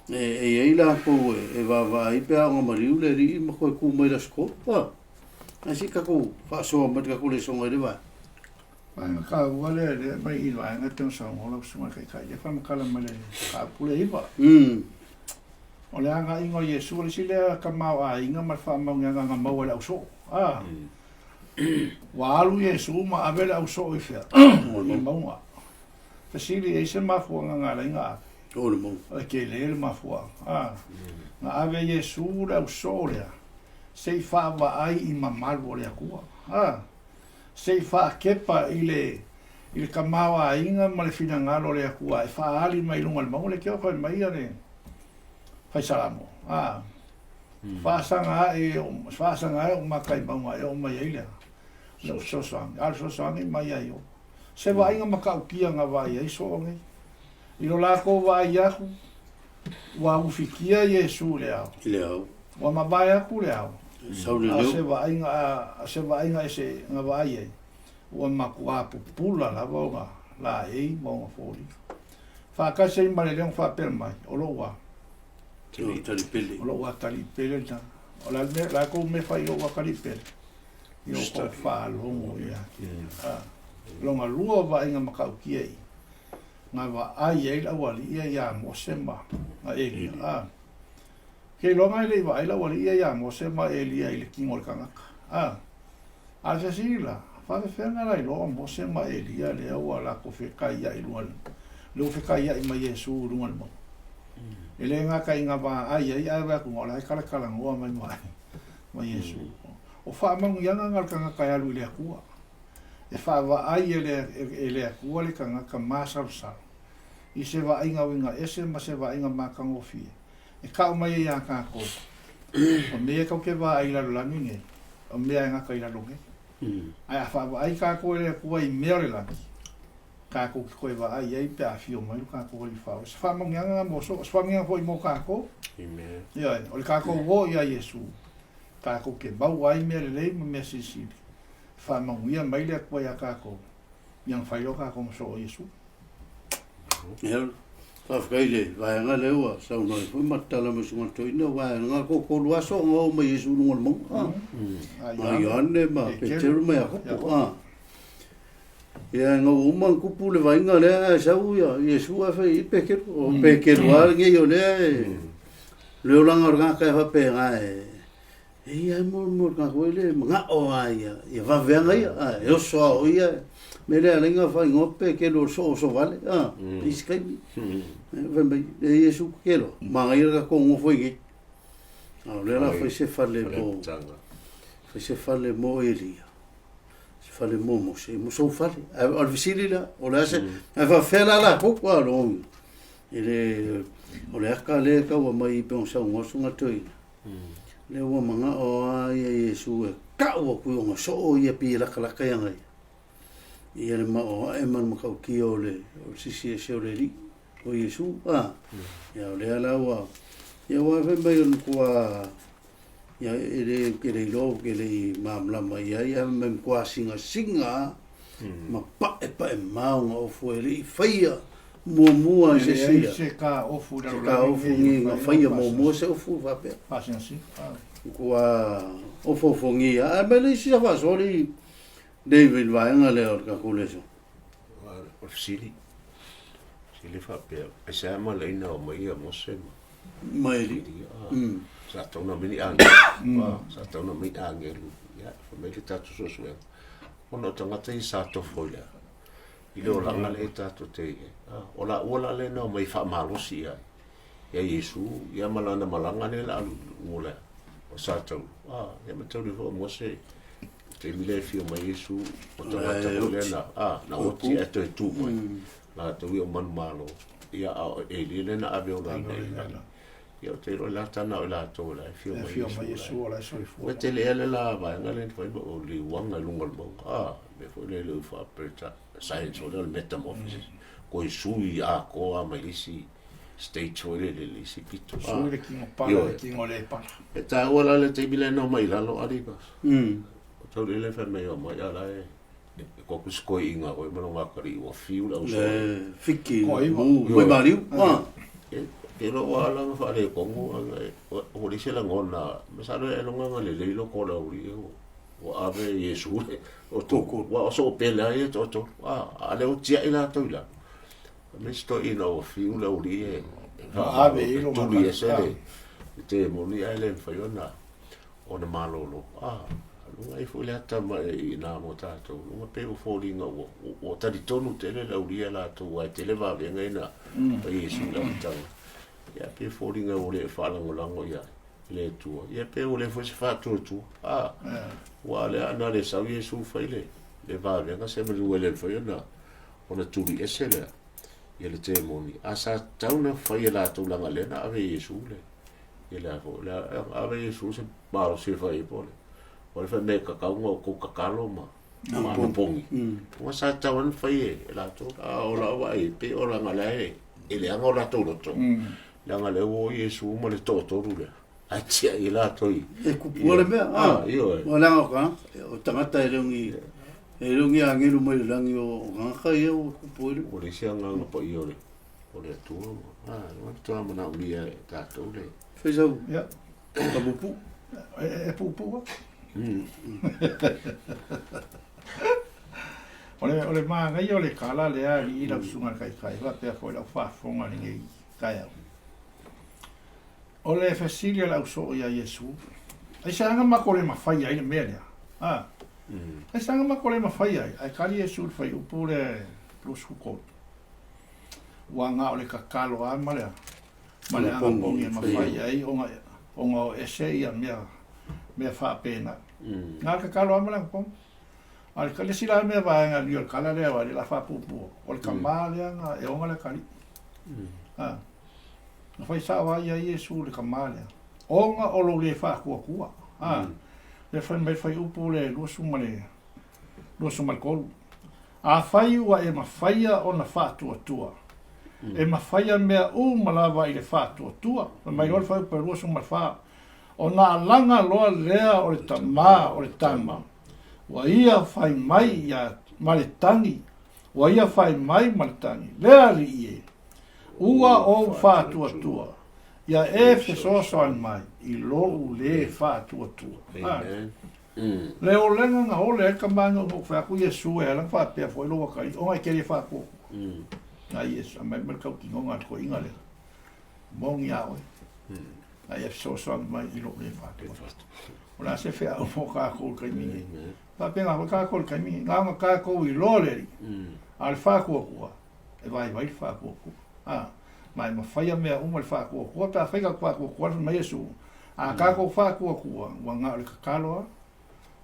e i ai latou e vaavaai pe a ona maliu le Alii ma toe tu mai i le aso 3. A, ae se i tatou faasoa mai le tatou lesona i le vaega. Vaega taua lea lea mai i vaega e pei ona saunoa lau Susuga i le Taitai, lea faamatala mai le mataupu le 9. O le agaiga o Iesu, o le isi lea tamaoaiga ma le faamauniaga na maua e le ausoo. A, ua alu Iesu ma ave le ausoo i fea? I le mauga. Fesili, e i ai se mafuaaga na ala ai na ave? O le mauga. O le tele le mafuaaga. A, na ave Iesu le ausoo lea se i faavaai i mamalu o le Atua. A, se i faakepa i le i le tamaoaiga ma le finagalo o le Atua e faaali mai i luga o le mauga. Le te fai mai le Fai Salamo, a, faasaga ae faasaga ae ou maka i mauga e oo mai ai le lou fesoasoani, a o le fesoasoani mai ia Ieova. Se vaaiga matautia na vaai ai soo nei. I lo latou vaai atu, ua ufitia Iesu i le ao. I le ao. Ua mavae atu le ao. Sau le A o leo. se vaaiga, a se vaaiga ese na vaai ai, ua matua pupula lava ona laei ma ona foliga. Faatasi ai ma le leo na faapea mai, O lou a? O talipele. O lou atalii pele lena. O le a le mea, o le a kou mea fai i lou atalii pele? I o kou faalogo ia te ia. A. Lona lua o vaaiga matautia i, na vaai ai le aualii ia iā Mose ma Elia. A. Ke iloga e le i vaai le aualii ia iā Mose ma Elia i le tino o le tagata. A. A o le fesili la, faafefea la iloa o Mose ma Elia lea ua latou fetaiaʻi i luga o le, lea ua fetaiaʻi ma Iesu i luga o le mauga? E le gata i na vaai ai, ae vaai atu o la e talatalanoa mai ma, ma Iesu. O faamanuiaga na o le tagata e alu i le Atua. E faavaai e le, e le Atua le tagata masalosalo i se vaaiga uiga ese ma se vaaiga matagofie e kau mai ai iā kākou. O mea e tatou te vaai i lalolagi nei, o mea e gata i lalo nei. Ae a faavaai kākou e le Atua i mea o le lagi, kākou te toe vaai ai pe a afio mai lo kākou Alii Faaola. Se faamanuiaga na mo soo, se faamanuiaga foi mo kākou. Amen. Ioe, o le kākou o iā Iesu, kākou te maua ai mea lelei ma mea silisili. E faamanuia mai le Atua iā kākou, ia na fai loa kākou ma soo o Iesu. Ia, faafetai i le vaega lea ua saunoa ai foi ma tatala mai susuga toeaina, vaega toatolu aso ona oo mai Iesu i luga o le mauga, a Ioane ma Peteru ma Iakopo, a. Ia, ina ua uma ona tupu le vaaiga lea, ae sau ia Iesu ae fai i Peteru, o Peteru lava lenei o lea e, le olaga o le tagata e faapena e, E ia e mo mo ka koe le mangao a ia ia vaveanga ia a e oso a o ia me le alenga fa ingoa pe ke lo so so vale a i se kaimi e fai mai e Iesu ke lo manaia ka ko ngofo i a o le la fai se fale mo fai se fale mo Elia se fale mo Mose mo sou fale a o le fesili la o le a se ae faafefea la latou a lo e le o le aka lea e taua mai pe ona saunoa susuga toeaina Lea ua manao a ia Iesu e kau aku i ona soo ia pei e lakalaka ia ia. Ia le maoae ma le matautia o le, o le sisi ese o le Alii, o Iesu. A, ia o lea la ua, ia ua fai mai o le matua, ia e le, ke le iloa, ke le i malamalama i ai, ae fai mai matua singasinga ma paepaemau na ofu e le i faia muamua e se isi ia. Se ka ofu i Se ka ofu ni na faia muamua se ofu faapea. Ua ofoofogia. Ae mai le isi sa faasoa le David vaega lea o le tatou leso. O le fesili, fesili faapea, e se ama leina o mai ia Mose ma Ma Eli. Sa tau na mai ni agelu. Sa tau na mai agelu. Ia, fai mai le tatou suesuega. Ona o tagata ia sa tofo i le i le olaga lea tatou te i ai. O laua la lea na omai faamalosi i ai ia Iesu, ia ma lana malaga lea la alu i luga o sa taulu. Ia ma taulu foi o Mose i le taimi lea e afio mai Iesu, o tagata foi lea na, na oti ae toe tu mai. Latou ia o manumalo, ia a o Elia lea na ave olaina i lagi. Ia ou te iloa la tana o i latou o la e afio mai Afio mai Iesu o la e soifua. Ua tele ea le la vaega lea na fai ma o liuaga i luga o le mauga. Ah, mea foi lea le faapea science foi lea o le metamorphosis. Koe sui atoa mai le isi stage foi lea i le isi pito. Sui le tino pala le tino le pala. E taua la le taimi lea na omai i lalo Alibas. O tauli lea fai mai o mai a la e E ko ku skoi inga koe ma longa kari ua fiu le au Le fiki mu mai maliu. Ah. E ke lo wa la nga fa le kongo anga e o le se la ngona ma sa le longa nga le le lo ko la uri e o ave Yesu le o to ko wa o so pe la e to to a a le o tia i la to la me sto ina o fiu le uri e ave i lo tuli e se le te moni ai le fa yona ona malolo. A, luga ifo i le ata ma i nā mo tātou. Luga pe o fōlinga ua, ua talitonu tele le aulia latou ai tele vavenga ina mm. pa Iesu la matanga. Ia pe fōlinga o le whaalangolango ia le tua. Ia pe o le fo se whātua A, ua le ana le sau Iesu whai le, le vavenga se malu le whai ona, ona tuli ese lea. Ia le te moni. A sa tauna whai e lātou langa lena ave Iesu le. Ia le a le ave Iesu se malosi e fai ai po o le o le fai mea kakauga o kou kakalo ma ma anapogi. Ua sa tatau lava ona fai e latou, a o lau vaai pei o leaga la e e leaga o latou loto. Leaga lea ua o Iesu ma le toatolu lea, ae tiai latou i E kupua le mea, a. Ioe. Ua leaga o ka, o tagata e le o ni e le o ni agelu mai le lagi o tagata ia ua kupu ai le. Ua leai se agaga paia o le o le Atua ma, a, ua matua manaomia e tatou le. Fai sau. Ia. Ka pupu. E pupu a. O le, o le māngaia o le kala lea alii lau susuga i le taitai faapea foi lau faafofoga i lenei taeao. O le fesili a le ausoo iā Iesu, Aisea matou le mafai ai le mea lea? A, aisea matou le mafai ai? Ae tali Iesu i le fuaiupu lea e 23. Ua na o le tatalo lava ma le ma le anapogi e mafai ai ona ona o ese ia mea mea faapena. Na o le tatalo lava ma le anapogi. A o le isi la mea vaega nui o le tala lea aua o le a faapuupuu, o le tama lea na e ona le atalii. A, na fai sao lava ia Iesu i le tama lea, ona o lou le faatuatua. A, lea fai mai le fuaiupu le 23. Afai ua e mafaia ona faatuatua, e mafaia mea uma lava i le faatuatua. Fai mai loa le fuaiupu e 24, Ona alaga loa lea o le tama o le tama, ua ia fai mai ia ma le tagi, ua ia fai mai ma le tagi, Le Alii e, ua ou faatuatua, ia e fesoasoani mai i lou le faatuatua. Amen. Le olega na ole ai tama na ou fai atu Iesu e ala na faapea foi lou atalii ona e te le faatuatua. Na Iesu aumai mai le tautinoga a le toeaina lea, moni a oe, a ia fesoasoani mai i lou le faatuatua. O le a se feau mo kākou i le taimi nei? Faapena foi kākou i le taimi nei, na ona kākou iloa le Alii, a o le faatuatua, e vaivai le faatuatua. A, ma e mafaia mea uma le faatuatua pe afai tatou faatuatua le fai mai Iesu, a tatou faatuatua, ua na o le tatalo lava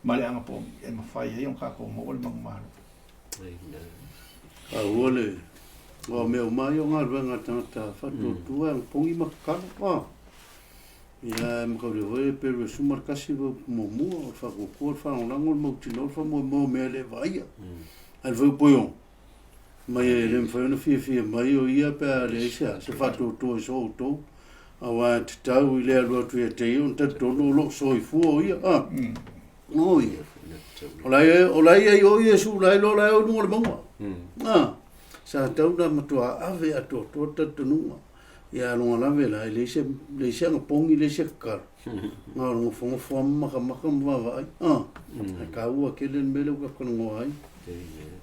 ma le anapogi e mafai ai ona tatou maua le manumalo. Aua le aua o mea uma ia o galuega a le tagata faatuatua e anapogi ma tatalo. A, ia e mataulia foi e pelu e suma le tasi le muamua, o le faatuatua, le faalagolago, le mautinoa, le faamoemoe o mea e le vaaia. Ae le fai upu mai e le mafai ona fiafia mai o ia pe a leai se a, se faatuatua i so outou, aua e tatau i le alu atu ia te ia ona talitonu o lo o soifua o ia. A, oi, o la e, o la e i ai o Iesu, la e iloa la e o i luga o le mauga. A, sa tatau ona matua ave atoatoa le talitonuga. Ia aloga lave la, e leai se, leai se anapogi, leai se tatalo. Na o le nofonofo lava ma makamaka ma vaavaai. A, ae taua tele le mea lea ua tatou talanoa ai.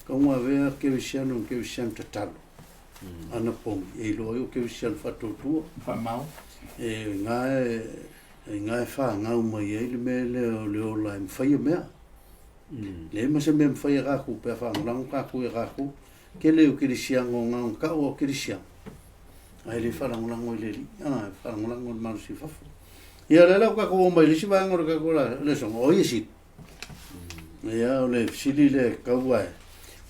Tau avea kerisiano ma kerisiano tatalo. Anapogi, e iloa ai o kerisiano faatuatua. Faamau. E na e, e na e whāngau mai ai le mea lea o le ola e mawhai mea. Leai ma se mea e mafai e kākou pe a faalagolago kākou iā kākou. Tele o kerisiano o na ona taua o kerisiano. Ae le faalagolago i le Alii, a, e faalagolago i le malosi i fafo. Ia, o lea la ua tatou oo mai i le isi vaega o le tatou lesona, o ai e sili? Ia, o le fesili lea e tatau ae,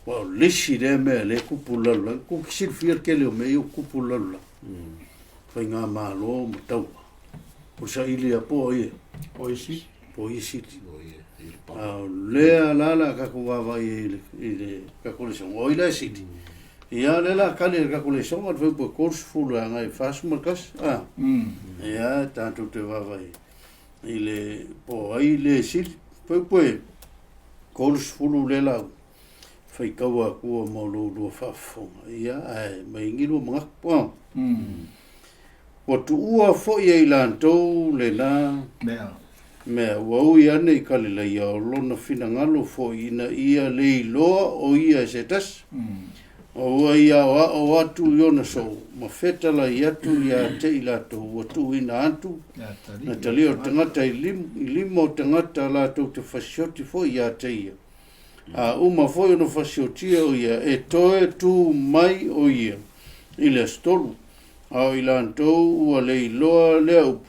aua o le isi lea mea lea e tupu i le lalolagi, tou te silafia le tele o mea ia ua tupu i le lalolagi, faigamalo ma taua, o le saili lava po o ai e? Po o ai e sili? Po o ai e sili. A o lea la la tatou vaavaai ai i le tatou lesona, o ai la e sili? Ia, o lea la tali e le tatou lesona, le fuaiupu e 30 agai i le 41, a? Ia, tatou te vaavaai i le po o ai le sili. Fuaiupu e 30 lea la Faitaua akua ma o lo ulua faafofoga, ia, ae mai lua manatu. Ah. Ua tuua foi e i latou lena mea. Mea, ua ui ane i Kalilaia o lona finagalo foi ina ia le iloa o ia e se tasi. O ua ia aoao atu i ona soo, ma fetalai atu ia te i latou ua tuuina atu, na talia o tagata i lima o tagata latou te fasioti foi ia te ia. A uma foi ona fasiotia o ia, e toe tū mai o ia i le aso tolu. A o i latou ua le iloa lea upu,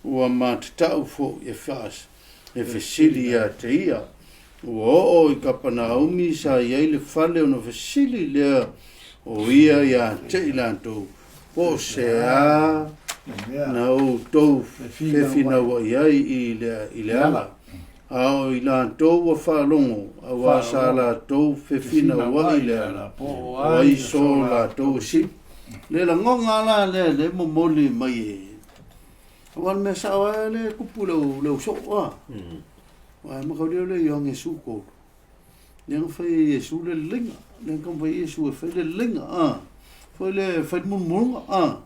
ua matatau foi e faas, e fesili ia te ia. Ua oo i Kapanaumi sa i ai le fale ona fesili lea o ia ia te i latou, po o se a na outou fefinauai ai i le ala. A o i latou ua faalogo, auā sa latou fefinauai i le ala, po o ai so latou e sili. Le lagoga la lea le momoli mai e. Aua le mea sao lava lea e tupu i le au soo a. Aua e mataulia le Ioane Iesu tolu. Lea na fai e Iesu le leleiga. Lea na taumafai e Iesu e fai le leleiga a. Foi le fai le mulumuluga a.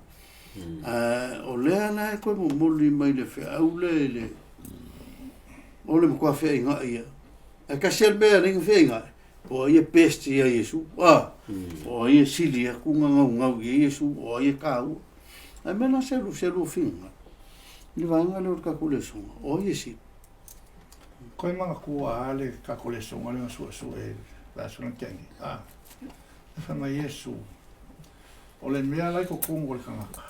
Ae o lea la e toe momoli mai le feau lea i le o le matua feaiga'i ia. Ae tasi lava le mea e ala ai ona feaiga'i, o ai e best ia Iesu, a, o ai e sili atu ona naunau i ai Iesu, o ai e taua. Ae mea la se se lua finagalo i le vaega lea o le tatou lesona, o ai e sili? Koe manatua a le tatou lesona lea na suesue i le aso na tea nei, a, e fai mai Iesu, O le mea la i totonu o le tagata,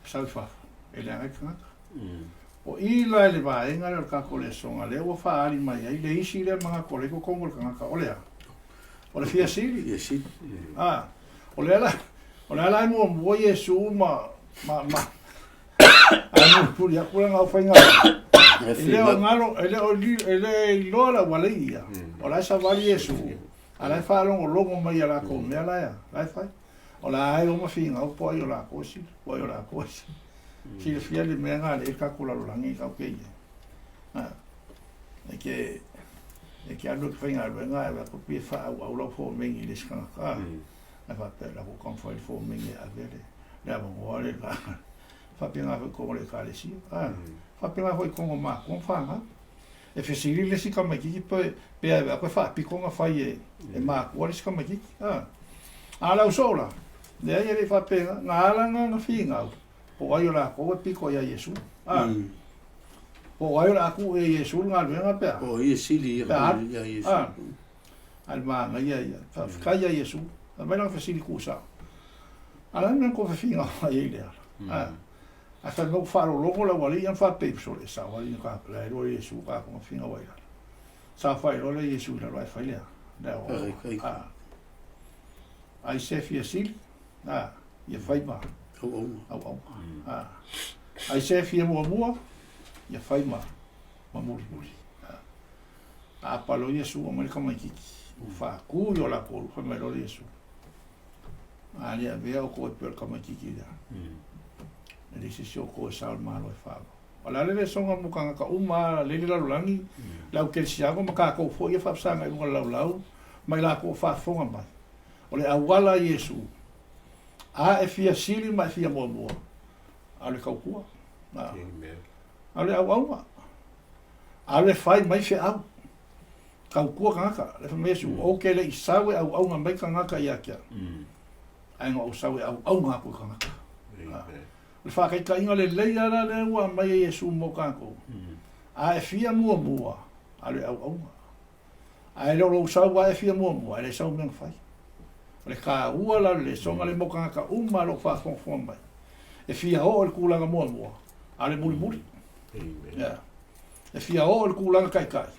e sau i fafo, e leaga ai le tagata. O i la i le vaega lea o le tatou lesona, lea ua faaali mai ai le isi lea manatu o lea i totonu o le tagata, o le a? O le fia sili. Fia sili. A, o lea la, o lea la e muamua Iesu ma, ma, ma, ae mulimuli atu lana aufaigaluega. E le o galo, e le o, e le iloa le auala i ia. O la e savali Iesu. A la e faalogologo mai i a latou mea la e, la e fai. O le a e o ma finau po o ai o latou e sili, po o ai o latou e sili. Silafia le mea na alii ai le tatou lalolagi kau ke ia. A, e ke, e ke alu e ke faigaluega ae vaai atu pei e faaauau lau fomeni i le isi tagata, a, ae faapea la ku taumafai le fomeni e ave le, le avanoa le la. Faapena foi i totonu o le Ekalesia, a, faapena foi i totonu o matua ma fanau. E fesili le isi tamaititi pe, pe ave atu e faapito ona fai e, e makua le isi tamaititi. A, a o le au soo la, leai e le i faapena, na ala na na finau, po o ai o latou e pito ia Iesu. A, po o ai o le a tuu ia Iesu le galuega pe a. Po o ai e sili ia Iesu. A, a le manaia ia, faafetai ia Iesu. Fai mai lana fesili tuusao. A o le a le mea na tou fefinau ai i le ala? A. Ae fai mai ua faalologo le aualii ia ma faapei, sole e sao alii na ka la e loa Iesu ka ko finga wai lalo. Sa fai loa le Iesu i lalo ae fai lea. Le au a. Ai se fia sili, a, ia fai ma auauna. Auauna. A. Ai se fia muamua, ia fai ma ma mulimuli. A. A palo Iesu o mai le tamaititi. Ua faatu i o latou, fai mai loa le Iesu. A le avea outou e pei o le tamaitiiti lea. E leai se isi o outou e sao i le Malo e faaauau. O le a le lesona mo tagata uma lea i le lalolagi, le au kerisiano ma tatou foi ia faafesagai i luga o le laulau ma i latou o faafofoga mai. O le auala a Iesu, a e fia sili ma e fia muamua, alu e tautua. Alu e auauna. Alu e fai mai feau. Tautua tagata, le fai mai Iesu, ou te le i sau e auauna mai tagata ia te au, ae na ou sau e auauna atu i tagata. O le faataitaiga lelei lava la lea ua aumai e Iesu mo tatou, a e fia muamua, alu e auauna. Ae le o lou sau lava e fia muamua, e le sau mea na fai. O le taua la o le lesona lea mo tagata uma o lo o faafogafoga mai, e fia oo i le tulaga muamua, a o le mulimuli. Yeah. E fia oo i le tulaga taitai,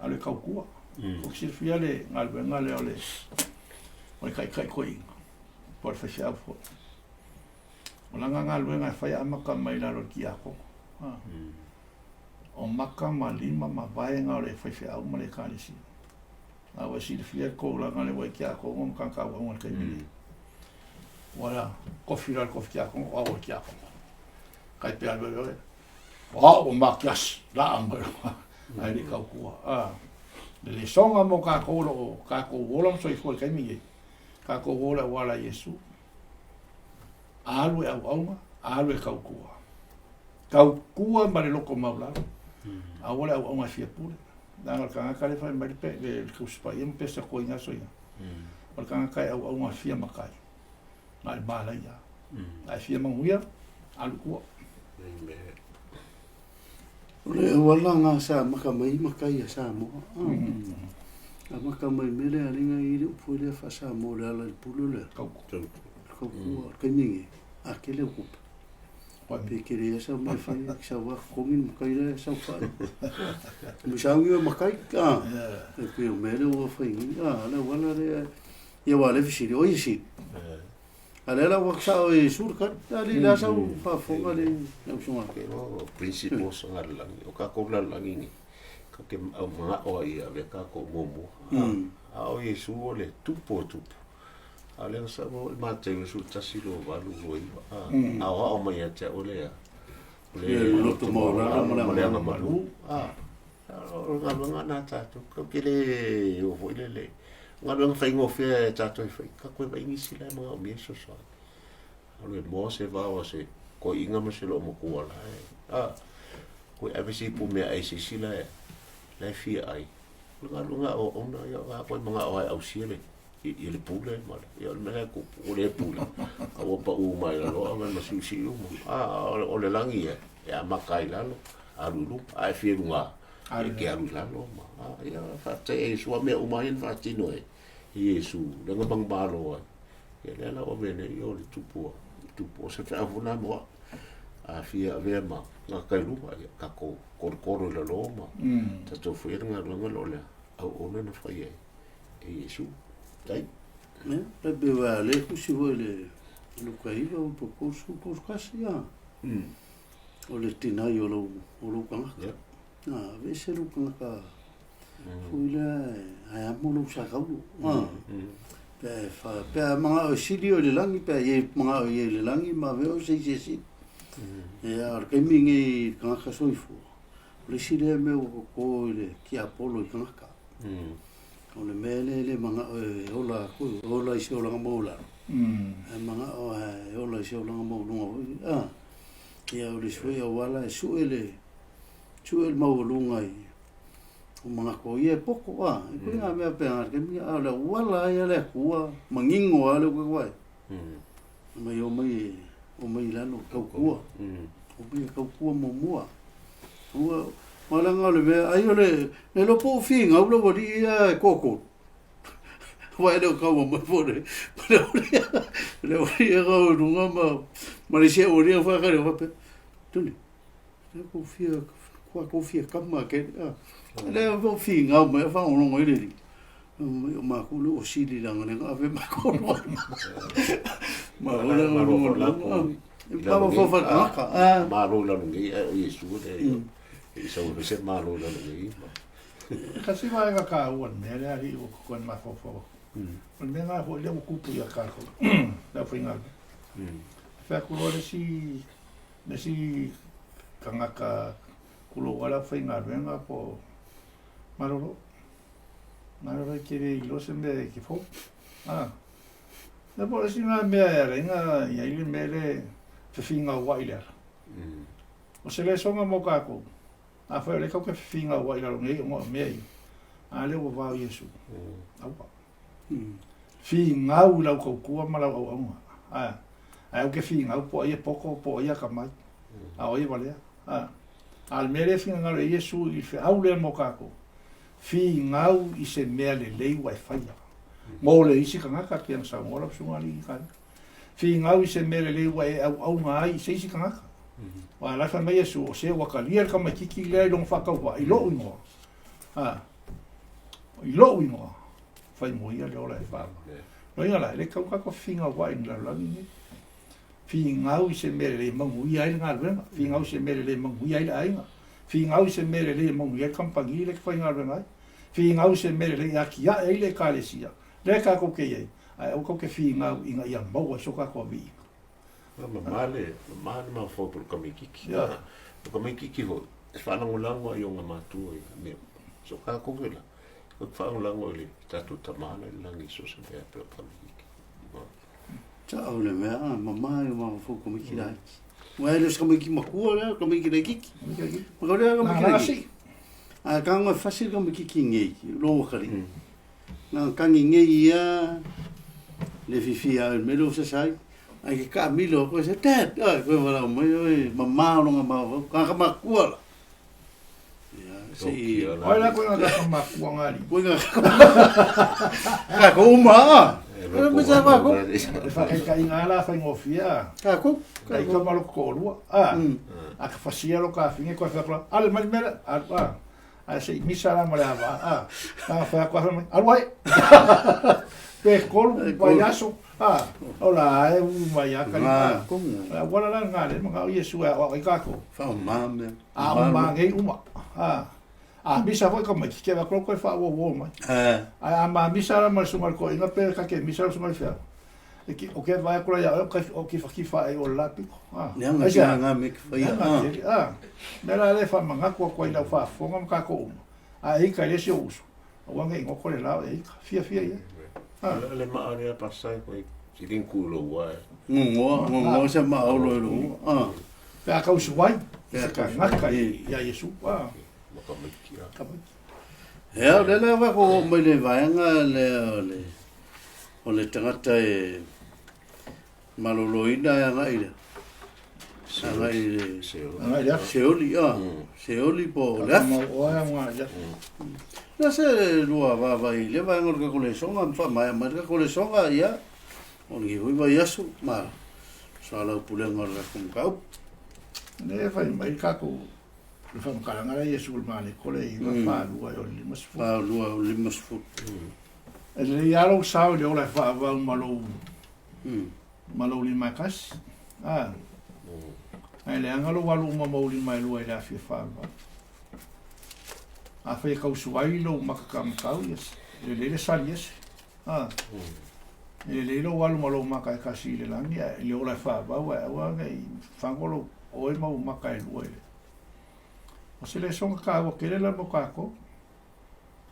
a o le tautua. Ua silafia le galuega lea o le o le taitai toeaina, po o le faifeau foi. O lana galuega e fai e amata mai i lalo o le tiakono. O maka ma lima ma vaega o le faifeau ma le ekalesia. A ua e silafia le tulaga lea ua i tiakono ma tagata auauna i le taimi nei. Ua kofi loa le kofi tiakono, o au o le tiakono. Kai pe alu ai loa, o au o Makiasi, laa mai loa, ae le i tautua. Le lesoga mo kākou o lo o kākou ola ma soifua i le taimi nei, kākou o le auala a Iesu, alu e auauna, alu e tautua. Tautua ma le loto maualalo, aua le auauna e fia pule. Leaga o le tagata lea e fai mai le, pe, le, le Tusi Paia ma pesa koa i na aso ia. O le tagata e auauna e fia matai, na o le malaia. A e fia manuia, alu i tua. Amen. O le auala na sa maka mai matai a Samoa. Amata mai mea lea alii na i le upu lea faa-Samoa le ala i le pule lea. Tautua. Tautua. O le taimi lenei, a tele au tupe. Pe tele ia sau mea fai, sau a totogi le matai lea sau fai. Mo sau ia matai, a. E pei o mea lea ua fai nei, a, le auala lea. Ia aua o lea e fesili, o ai e sili? A lea la ua sao e Iesu le tali. Alii, le a sau faafofoga le usoga? O principles o lalolagi, o kākou lalolagi nei, ka ke au mana'o ai ia avea kākou muamua. A o Iesu o le tupu o tupu. A o lea na sau o Mateu 11, 28, 29. A aoao mai ia te au lea. O le loto maualalo ma le agamalu. A o le galuega lena a tatou. Tatou te le o foi lele. O galuega faigofie e tatou e fai, tatou e vaai nisi la e manaomia e fesoasoani. Alu e moa se vao a se toeaina ma se loomatua la e, a, toe ave se ipu meaai i se isi la e, la e fia ai. O le galuega a auauna, ia o a koe manao lava e ausia le, i le pule ma le, ia o le mea la e tupu, ua le pule, a ua pau mai lalo ave ma siusii uma. A, o le lagi e, e amata ai i lalo, alu i luga, a e fia i luga, e te alu i lalo ma, a, ia, faafetai e Iesu, a mea uma ia na faatino e Iesu, lea na manumalo ai. Ia lea la ua avea nei, o le tupu, le tupu, o se feau foi lena mo au. A fia avea ma gata i luga, ia tatou tolotolo i lalo ma tatou faia le galuega lea o le auauna na fai e Iesu. Tai. Ia, tai pe wa le tusi foi le Luka 9 po 30, 31, ia. O le tinai o lou, o lou tagata. Yeah. A, aveese lou tagata foi lea ae amo lou sa taulo. A, pe a e fa, pe a manao e sili oe i le lagi, pe a i manao i ai i le lagi, ma avea oe se isi e sili. Ia, o le taimi lenei i le tagata soifua, o le isi lea mea ua toto i le tiapolo i tagata. O le mea lea e le manao e ola atu, e ola i se olaga maualalo, ae manao lava e ola i se olaga maualuga foi. A, ia o le isi foi auala e sue le, sue le maualuga i o manatu o ia e poto, a, e pei ngā mea pea ngā taimi, a o le auala lava ia le Atua, manino lava le uka ai. Mai o mai e, o mai i lalo, tautua. O mai e tautua muamua. Ua, ma leaga o le mea, ai o le, le iloa po o finau lau alii ia e toatolu. Aua e le o taua mai po o le, ma le aualii, le aualii e kau i luga ma, ma le isi aualii e whakare o faapea, Tuli, le kou fia, kua kou fia kama ke, a, le o finau mai a whaongongo i le alii. Mai o mākou le ua sili leaga le ave mākou loa. Ma o le Malo fo lako. Malo fo fa tagata. Ah. Malo i lalo nei, ae o Iesu le i sau e se malo i lalo nei. Tasi vaega taua le mea lea alii ua toe mafaufau atu. O le mea lena foi lea ua tupu ia tatou le aufaigaluega. Fai atu loa le isi le isi tagata tulou lava le aufaigaluega po o malolo. Malolo e te le iloa se mea e te fou. A. Lea po o le isi lena mea e ala ai ona i ai le mea lea e fefigaua'i i le ala. O se lesona mo tatou, afai o lea tatou te fefigaua'i i lalo nei ona o mea ia, a lea ua vao Iesu. Aua. Figau i lau tautua ma lau auauna. A. Ae aua te figau po o ai e poto, po o ai e atamai, a o ai e valea. A. A o le mea lea e finagalo i ai Iesu i le feau lea mo tatou, Finau i se mea lelei ua e faia. Mo le isi tagata, pei ona saunoa lau Susuga Alii Kaina. Finau i se mea lelei ua e auauna ai i se isi tagata. Aua o la e fai mai Iesu, o se ua talia le tamaititi lea i lona faatauvaa i lou igoa. A, i lou igoa, fai mo ia le ola e faava. Loiga la, e le tatau ona tatou fefinauai i le lalolagi lenei. Finau i se mea lelei e manuia ai le galuega, finau i se mea lelei e manuia ai le aiga, finau i se mea lelei e manuia ai le kamupani lea e te faigaluega ai, finau i se mea lelei e atiae ai le Ekalesia lea tatou te i ai, ae aua tatou te finau ina ia maua ai so tatou aviiga. Mama le, mama le mafaufau po o le tamaititi. O le tamaititi foi, e faalagolago lava i ona matua i mea uma. So tatou foi la. Ou te faalagolago i le tatou Tama la i le lagi i so o se mea e pei o tamaiti. Sao le mea, a mama i ma fou tamaiti laiti. Ua e le o se tamaiti matua lea, o tamaiti laititi. Ma kau lea tamaiti laititi. A ka ngoi fasi le tamaititi nei, lo wakali. Na kani nei ia, le fifia ai me lo sasai. Ai ke ka milo ko se dad, ai ko wala mai oi mama lo nga ma ka ka makua la. Ia, se i Oi la koe nga ka makua ngali. Koe nga ka ko uma. Koe me sa ka ko. Le whakaikainga ala whaingofie a. Ka ko. Ka ika malo ko lua. A. A ka fasia lo ka finge koe whakula. Ale mai mera. A. A se i misa la ma le ava. A. Ka whakua mai. Alu ai. Pe kolu vai aso. A. Ola e u mai a ka. Nga. Wala la nga le mga o Yesu a o i ka ko. Wha ma me. A o ma ngei uma. A. A misa foi ka mai ke va ko ko fa wo wo mai. A a ma misa la ma sunga ko inga pe ka ke misa sunga fia. E ki o ke vai ko ia o ka o ki fa ki fa e o la piko. A. Nea nga ki nga me ki whaia. A. Me la le fa manga ko ko ina fa fonga ka ko uma. A e ka le se usu. Aua ne i ngoko le lao e ika. Fia fia ia. A. Le maa lea pasai koe siling ku lo ua. Ngongoa, ngongoa se maa olo e lo ua. A. Pe a kausu ai. Se ka ngaka i ia Iesu. A. Makamaiki a. Kamaiki. Ea, o le lea wako o mai le vaenga le o le o le tangata e maloloina e agai le agai le Agai le afi. Seoli, a Seoli po o le afi. Mau oa nga le afi. Na se lua vaavai i le vaega o le tatou lesonga ma faamaea mai le tatou lesonga, ia, o lenei foi vaiaso ma soalaupulega o le tatou mataupu. Ne fai mai kakou le whamakalaga la Iesu le Maleko le 9 42 e o le 50. 42 o le 50. E lelei lava lou sao i le ola e faavau ma lou ma lou lima e tasi. A. Ae leaga lou alu uma ma ou lima e lua i le afi e faavau. Afai e tausu ai lou maka kamatau, ia e lelei le sali ese. A. E lelei lou alu ma lou maka e tasi i le lagi, ae i le ola e faavau, ae aua ne i fago lou oe ma ou maka e lua i le. O se lesoga taua tele la mo tatou.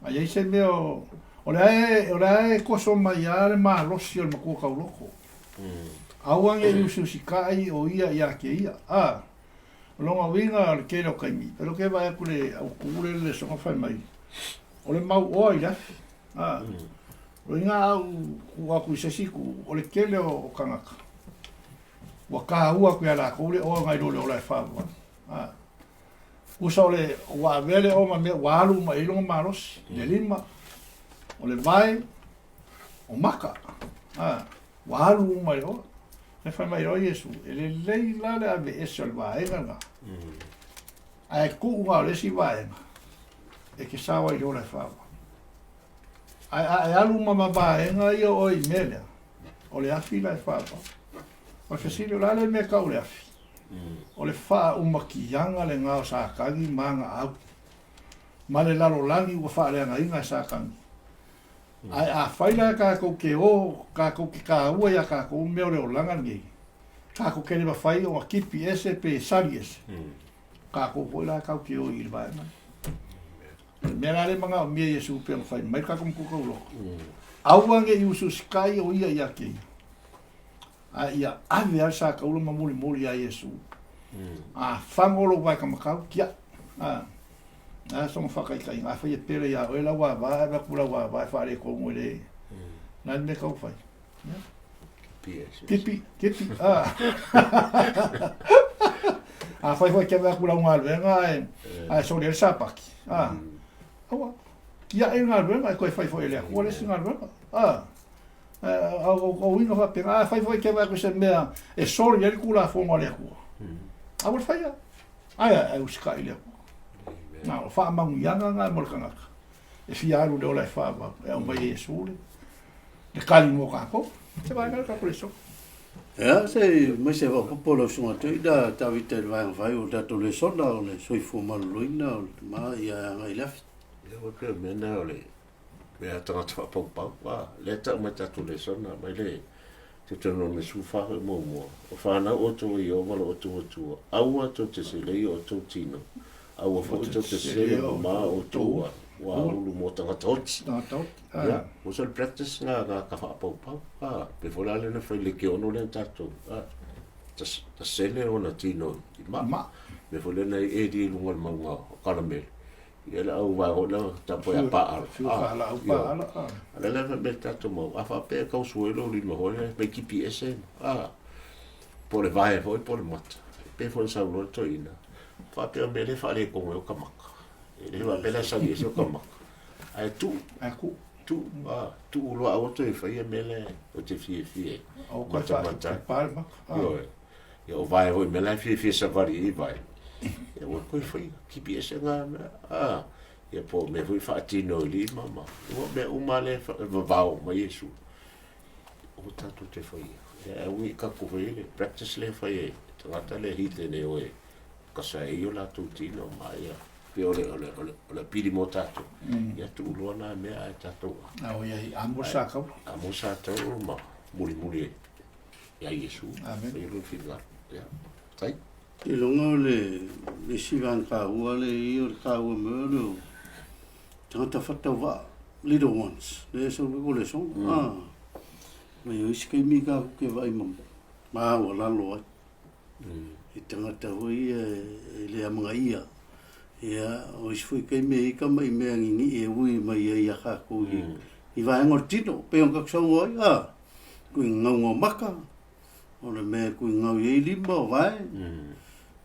A i ai se mea o, o lea e, o lea e koso mai lava le malosi o le matua tauloto. Aua ne i usiusitaʻi o ia iā te ia. A, o lona uiga o le tele o taimi, pele ou te vaai atu i le autū lea i le lesoga fai mai, o le mau oa i le afi. A, o lona uiga a ou tuu atu i se isi itu, o le tele o tagata, ua taua atu iā latou le oa nai lo le ola e faavavau. A, Usa o le ua avea le oma mea ua alu uma i ai lona malosi, le lima, o le vae, o maka. A, ua alu uma i le oa. E fai mai loa Iesu, e lelei la le ave ese o le vaega lena. Ae tuu na o le isi vaega, e te sao ai i le ola e faava. Ae a e alu uma ma vaega ia oe i mea lea, o le afi la e faava. O le fesili, o le a le mea e tau o le afi? O le faaumakiaga lena o Satani ma ana au, ma le lalolagi ua faaleagaina e Satani. Ae afai la tatou te o, tatou te taua iā tatou mea o le olaga lenei, tatou te le mafai ona tipi ese pe sali ese, tatou foi la tatou te o i le vaega lea. O le mea la lea e manaomia e Iesu pei ona fai mai le tatou Matua Tauloto, aua ne i usiusitai o ia ia te ia. A ia ave lava le sataula ma mulimuli ia Iesu. A fago lou vae kamakau, tiaʻi. A, a sona faataitaiga, afai e pele iā oe lau ava, ave atu lau ava e faaletonu e le, na le mea tau fai. Tipi, tipi, a. Afai foi e te ave atu lau galuega ae, ae soli ai le sapati, a. Aua, tiaʻi le galuega e toe fai foi e le Atua le isi galuega, a. O uiga faapena, afai foi e te vaai atu i se mea e soli ai le Tulafono a le Atua, aua le faia, ae ae usitai i le Atua. Na o faamanuiaga na mo le tagata e fia alu i le ola e faavavau, e aumai e Iesu le, le kali mo tatou. Se vaega le tatou lesona. Ea, se mai se faaopoopo lau susuga Toeaina Tavita i le vaega fai o le tatou lesona o le soifua maloloina o le tama ia e agai i le afi. Ia, ua pei o le mea lena o le Mea tagata faapaupau, a, lea tau mai tatou lesona mai le Deuteronomy 14 foi muamua, o fanau outou e Ieova lo outou Atua, aua tou te selei o outou tino, aua foi tou te sele mamā o outou alo. Ua ulu mo tagata oti. Tagata oti. Ia, o se practice nga nga ka whaapaupau. Ah, pe fo la le na whai le ke ono le tātou. Ah, ta, ta sele ona tino i ma. Ma. Me fo le na i e di lunga le maunga o Karamele. Ia le au vai ho na tapo ia paala. Fiu whahala au paala. Ah. Ala le me tātou mau. A whape kau suelo li ma hoi me kipi ese. Ah, po le vai foi po le mata. Pe fo le sau to ina. Whape o mele whaale kongo o kamaka. E le whape la sali ese o kamaka. Ai tu, Ai ku. tu, ah, tu uloa auto e whaia mele o te fie fie. O koe Mata mata. wha maka. Ah. Ioe. Ia o vai hoi mele fie fie safari i vai. Ia ua koe whaia, kipi ese ngā mea. Ah, ia po me hui whaatino i lima ma. Ua mea uma le vavao ma Iesu. O tātou te whaia. Ia e ui kako whaia le practice le whaia. Tangata le hite ne oe. Kasa e io lātou tino ma ia. Pe ole, ole, ole, ole piri mō tātou. Ia tu uloa nā mea ai tātou. A o ia i amo sa kau. A mō sa tau ma muri muri ia Iesu. Amen. Ia lua whingaro. Ia. Tai. I longa o le le si vang ka ua le i o le ka ua me o le o tangata whata wa little ones. Le so le ko le son. Ah. Mai o isi kai mi ka ke vai mam. Ma ua lalo ai. I tangata hoi e le amanga ia. Ia, o isi fui kai me i ka mai mea ngingi e ui mai ia ia kākou i. I vaenga o le tino, pe o kakusau ai, ah. Kui ngau ngau maka, o le mea kui ngau i lima o vai.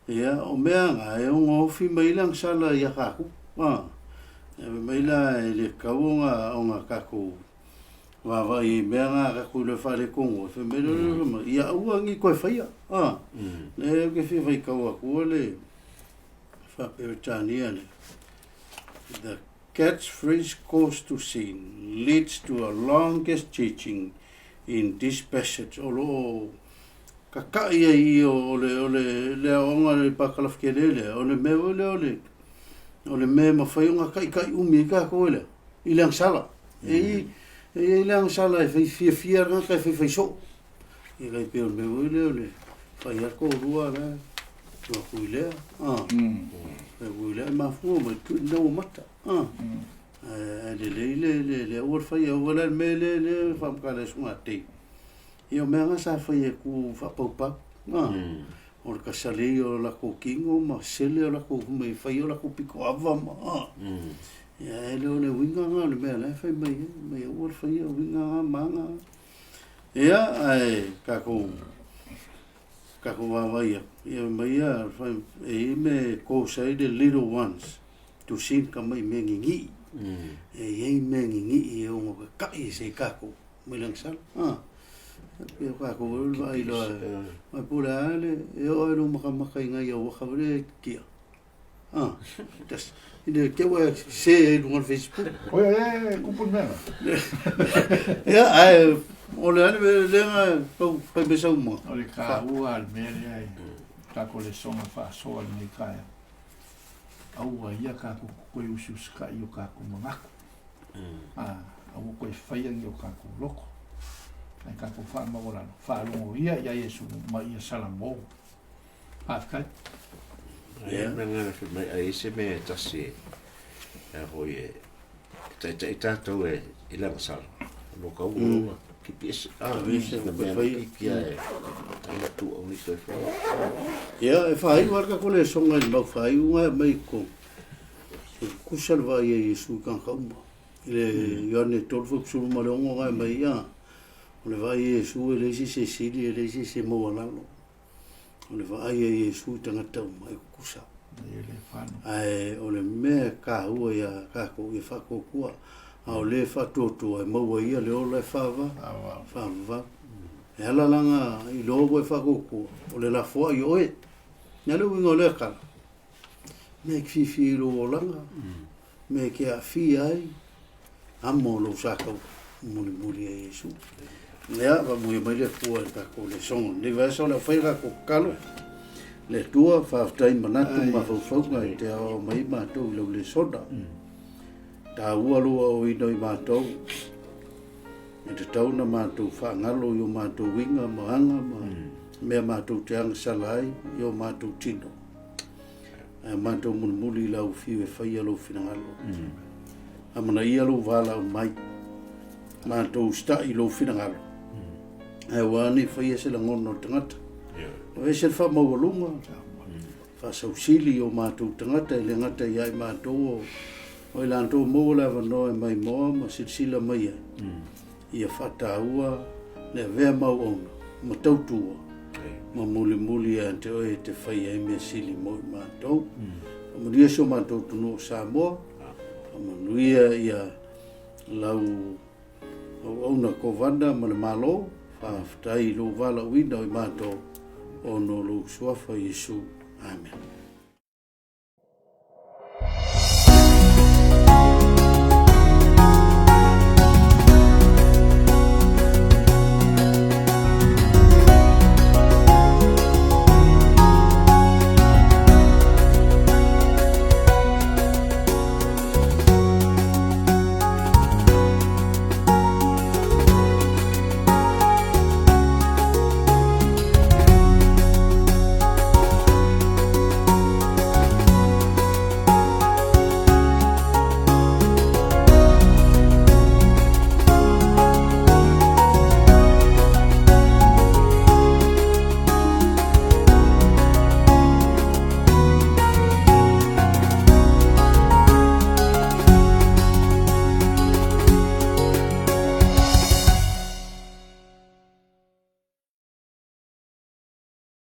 Ia, o mea ngā e o ngā ofi mai lang sala ia kākou. Ah. E mai la e le kau o ngā, o ngā kākou. Wawa i mea ngā kākou le whare kongo. E mai le le le ia ua ngi koe whaia. Ah. Le ke whia whai kau aku le whaperetania le. The catchphrase calls to sin leads to a longest teaching in this passage. O lo kaka'i ai i o le o le le aoga le pakalafike le o le mea foi lea o le o le mea e mafai ona kaʻikaʻi umi ai takou e lea i le agasala. E i e i le agasala e fai fiafia le tagata e faifai soo. E kai pei o le mea foi lea o le fai atu lua la ua kui lea. Ah. E kui lea e mafua mai tu ina ua mata. Ah. Ae lelei le le le aua le fai aua le mea le le whaamkala e sunga te. Ia o mea nga sa fai e ku whapaupau. Ah. O le kasalei o lako kingo ma sele o lako mai fai o lako piko ava ma. Ah. Ia e le o le winga nga o le mea la fai mai e mai aua le fai o winga nga manga. Ia ae kākou kākou wawaia. Ia mai ia fai e ime ko sai the little ones to sin ka mai me ngingi. E iai mea ngingi e ongo ka kai se kākou mai lang sala. Ah. Pe o kākou o le vai loa. Mai pule ale e o e makamaka i ngai au waka vere kia. Ah. Tas. Ine ke ua se e lunga le Facebook. Oi, e, kupu mea. Ia, ae, o le ale me lenga pau pai me sau mo. O le ka ua al mea lea i kako le songa whaasoa le nei kaea. Aua ia kako koe usi usika i o kako mangaku. Ah, aua koe whaiangi o kako loko. Ai kako whaamawalalo. Whaalongo ia ia Iesu ma ia salamou. Whawhikai. Ia. Me ngā mai ai se me tasi e hoi e tai tai tātou e i langa sala. No ka ua ki ese. Ah, ese na o mea koe whai. ki kia e tai la tu au ni koe whai. Ia, e whai war ka kole songa i mau whai unga e mai ko. E kusa le vai e Iesu i kanka uma. I le Ioane tolu fo kusulu ma le ongo ngai mai ia. O le vai e Iesu e leisi se sili e leisi se maualalo. O le vai e Iesu i tangata uma e kusa. E le whanu. Ae o le mea ka hua ia kākou i whakokua. A o le whatotoa e maua ia le ola e whawa, Awa. whawa. E alalanga i lobo e whakokua. O le lafoa i oe. Nga le winga o le kala. Me ki whiwhi i lo olanga. Me ke a fi ai. Amo lo sakau. Muli muli e Iesu. Ia, wa mui mai le pua e kākou le songo. Ni vaesa o le whai kākou kalo. Le tua, whaftai manatu ma faufauga i te ao mai mātou i lau le sona. Tā ua lua o ino i mātou. E te tauna mātou whaangalo i o mātou winga ma anga ma mea mātou te anga sala ai i o mātou tino. E mātou mulimuli i lau whiu e whai a lau whinangalo. Amanaia lou valaau mai, matou usitai i lou finagalo, ae aua ne i faia se lagona o le tagata. Aveese le faamaualuga, faasausili i o matou tagata, e le gata ia i matou o o i latou maua le avanoa e maimoa ma silasila mai ai, ia faataua le avea ma auauna ma tautua ma mulimuli ia te oe e te faia ai mea sili mo i matou. Faamanuia si o matou atunuu o Samoa, faamanuia ia lau auauna Kovana ma le Malo, faafetai i lou valaauina o i matou ona o lou suafa Iesu. Amen.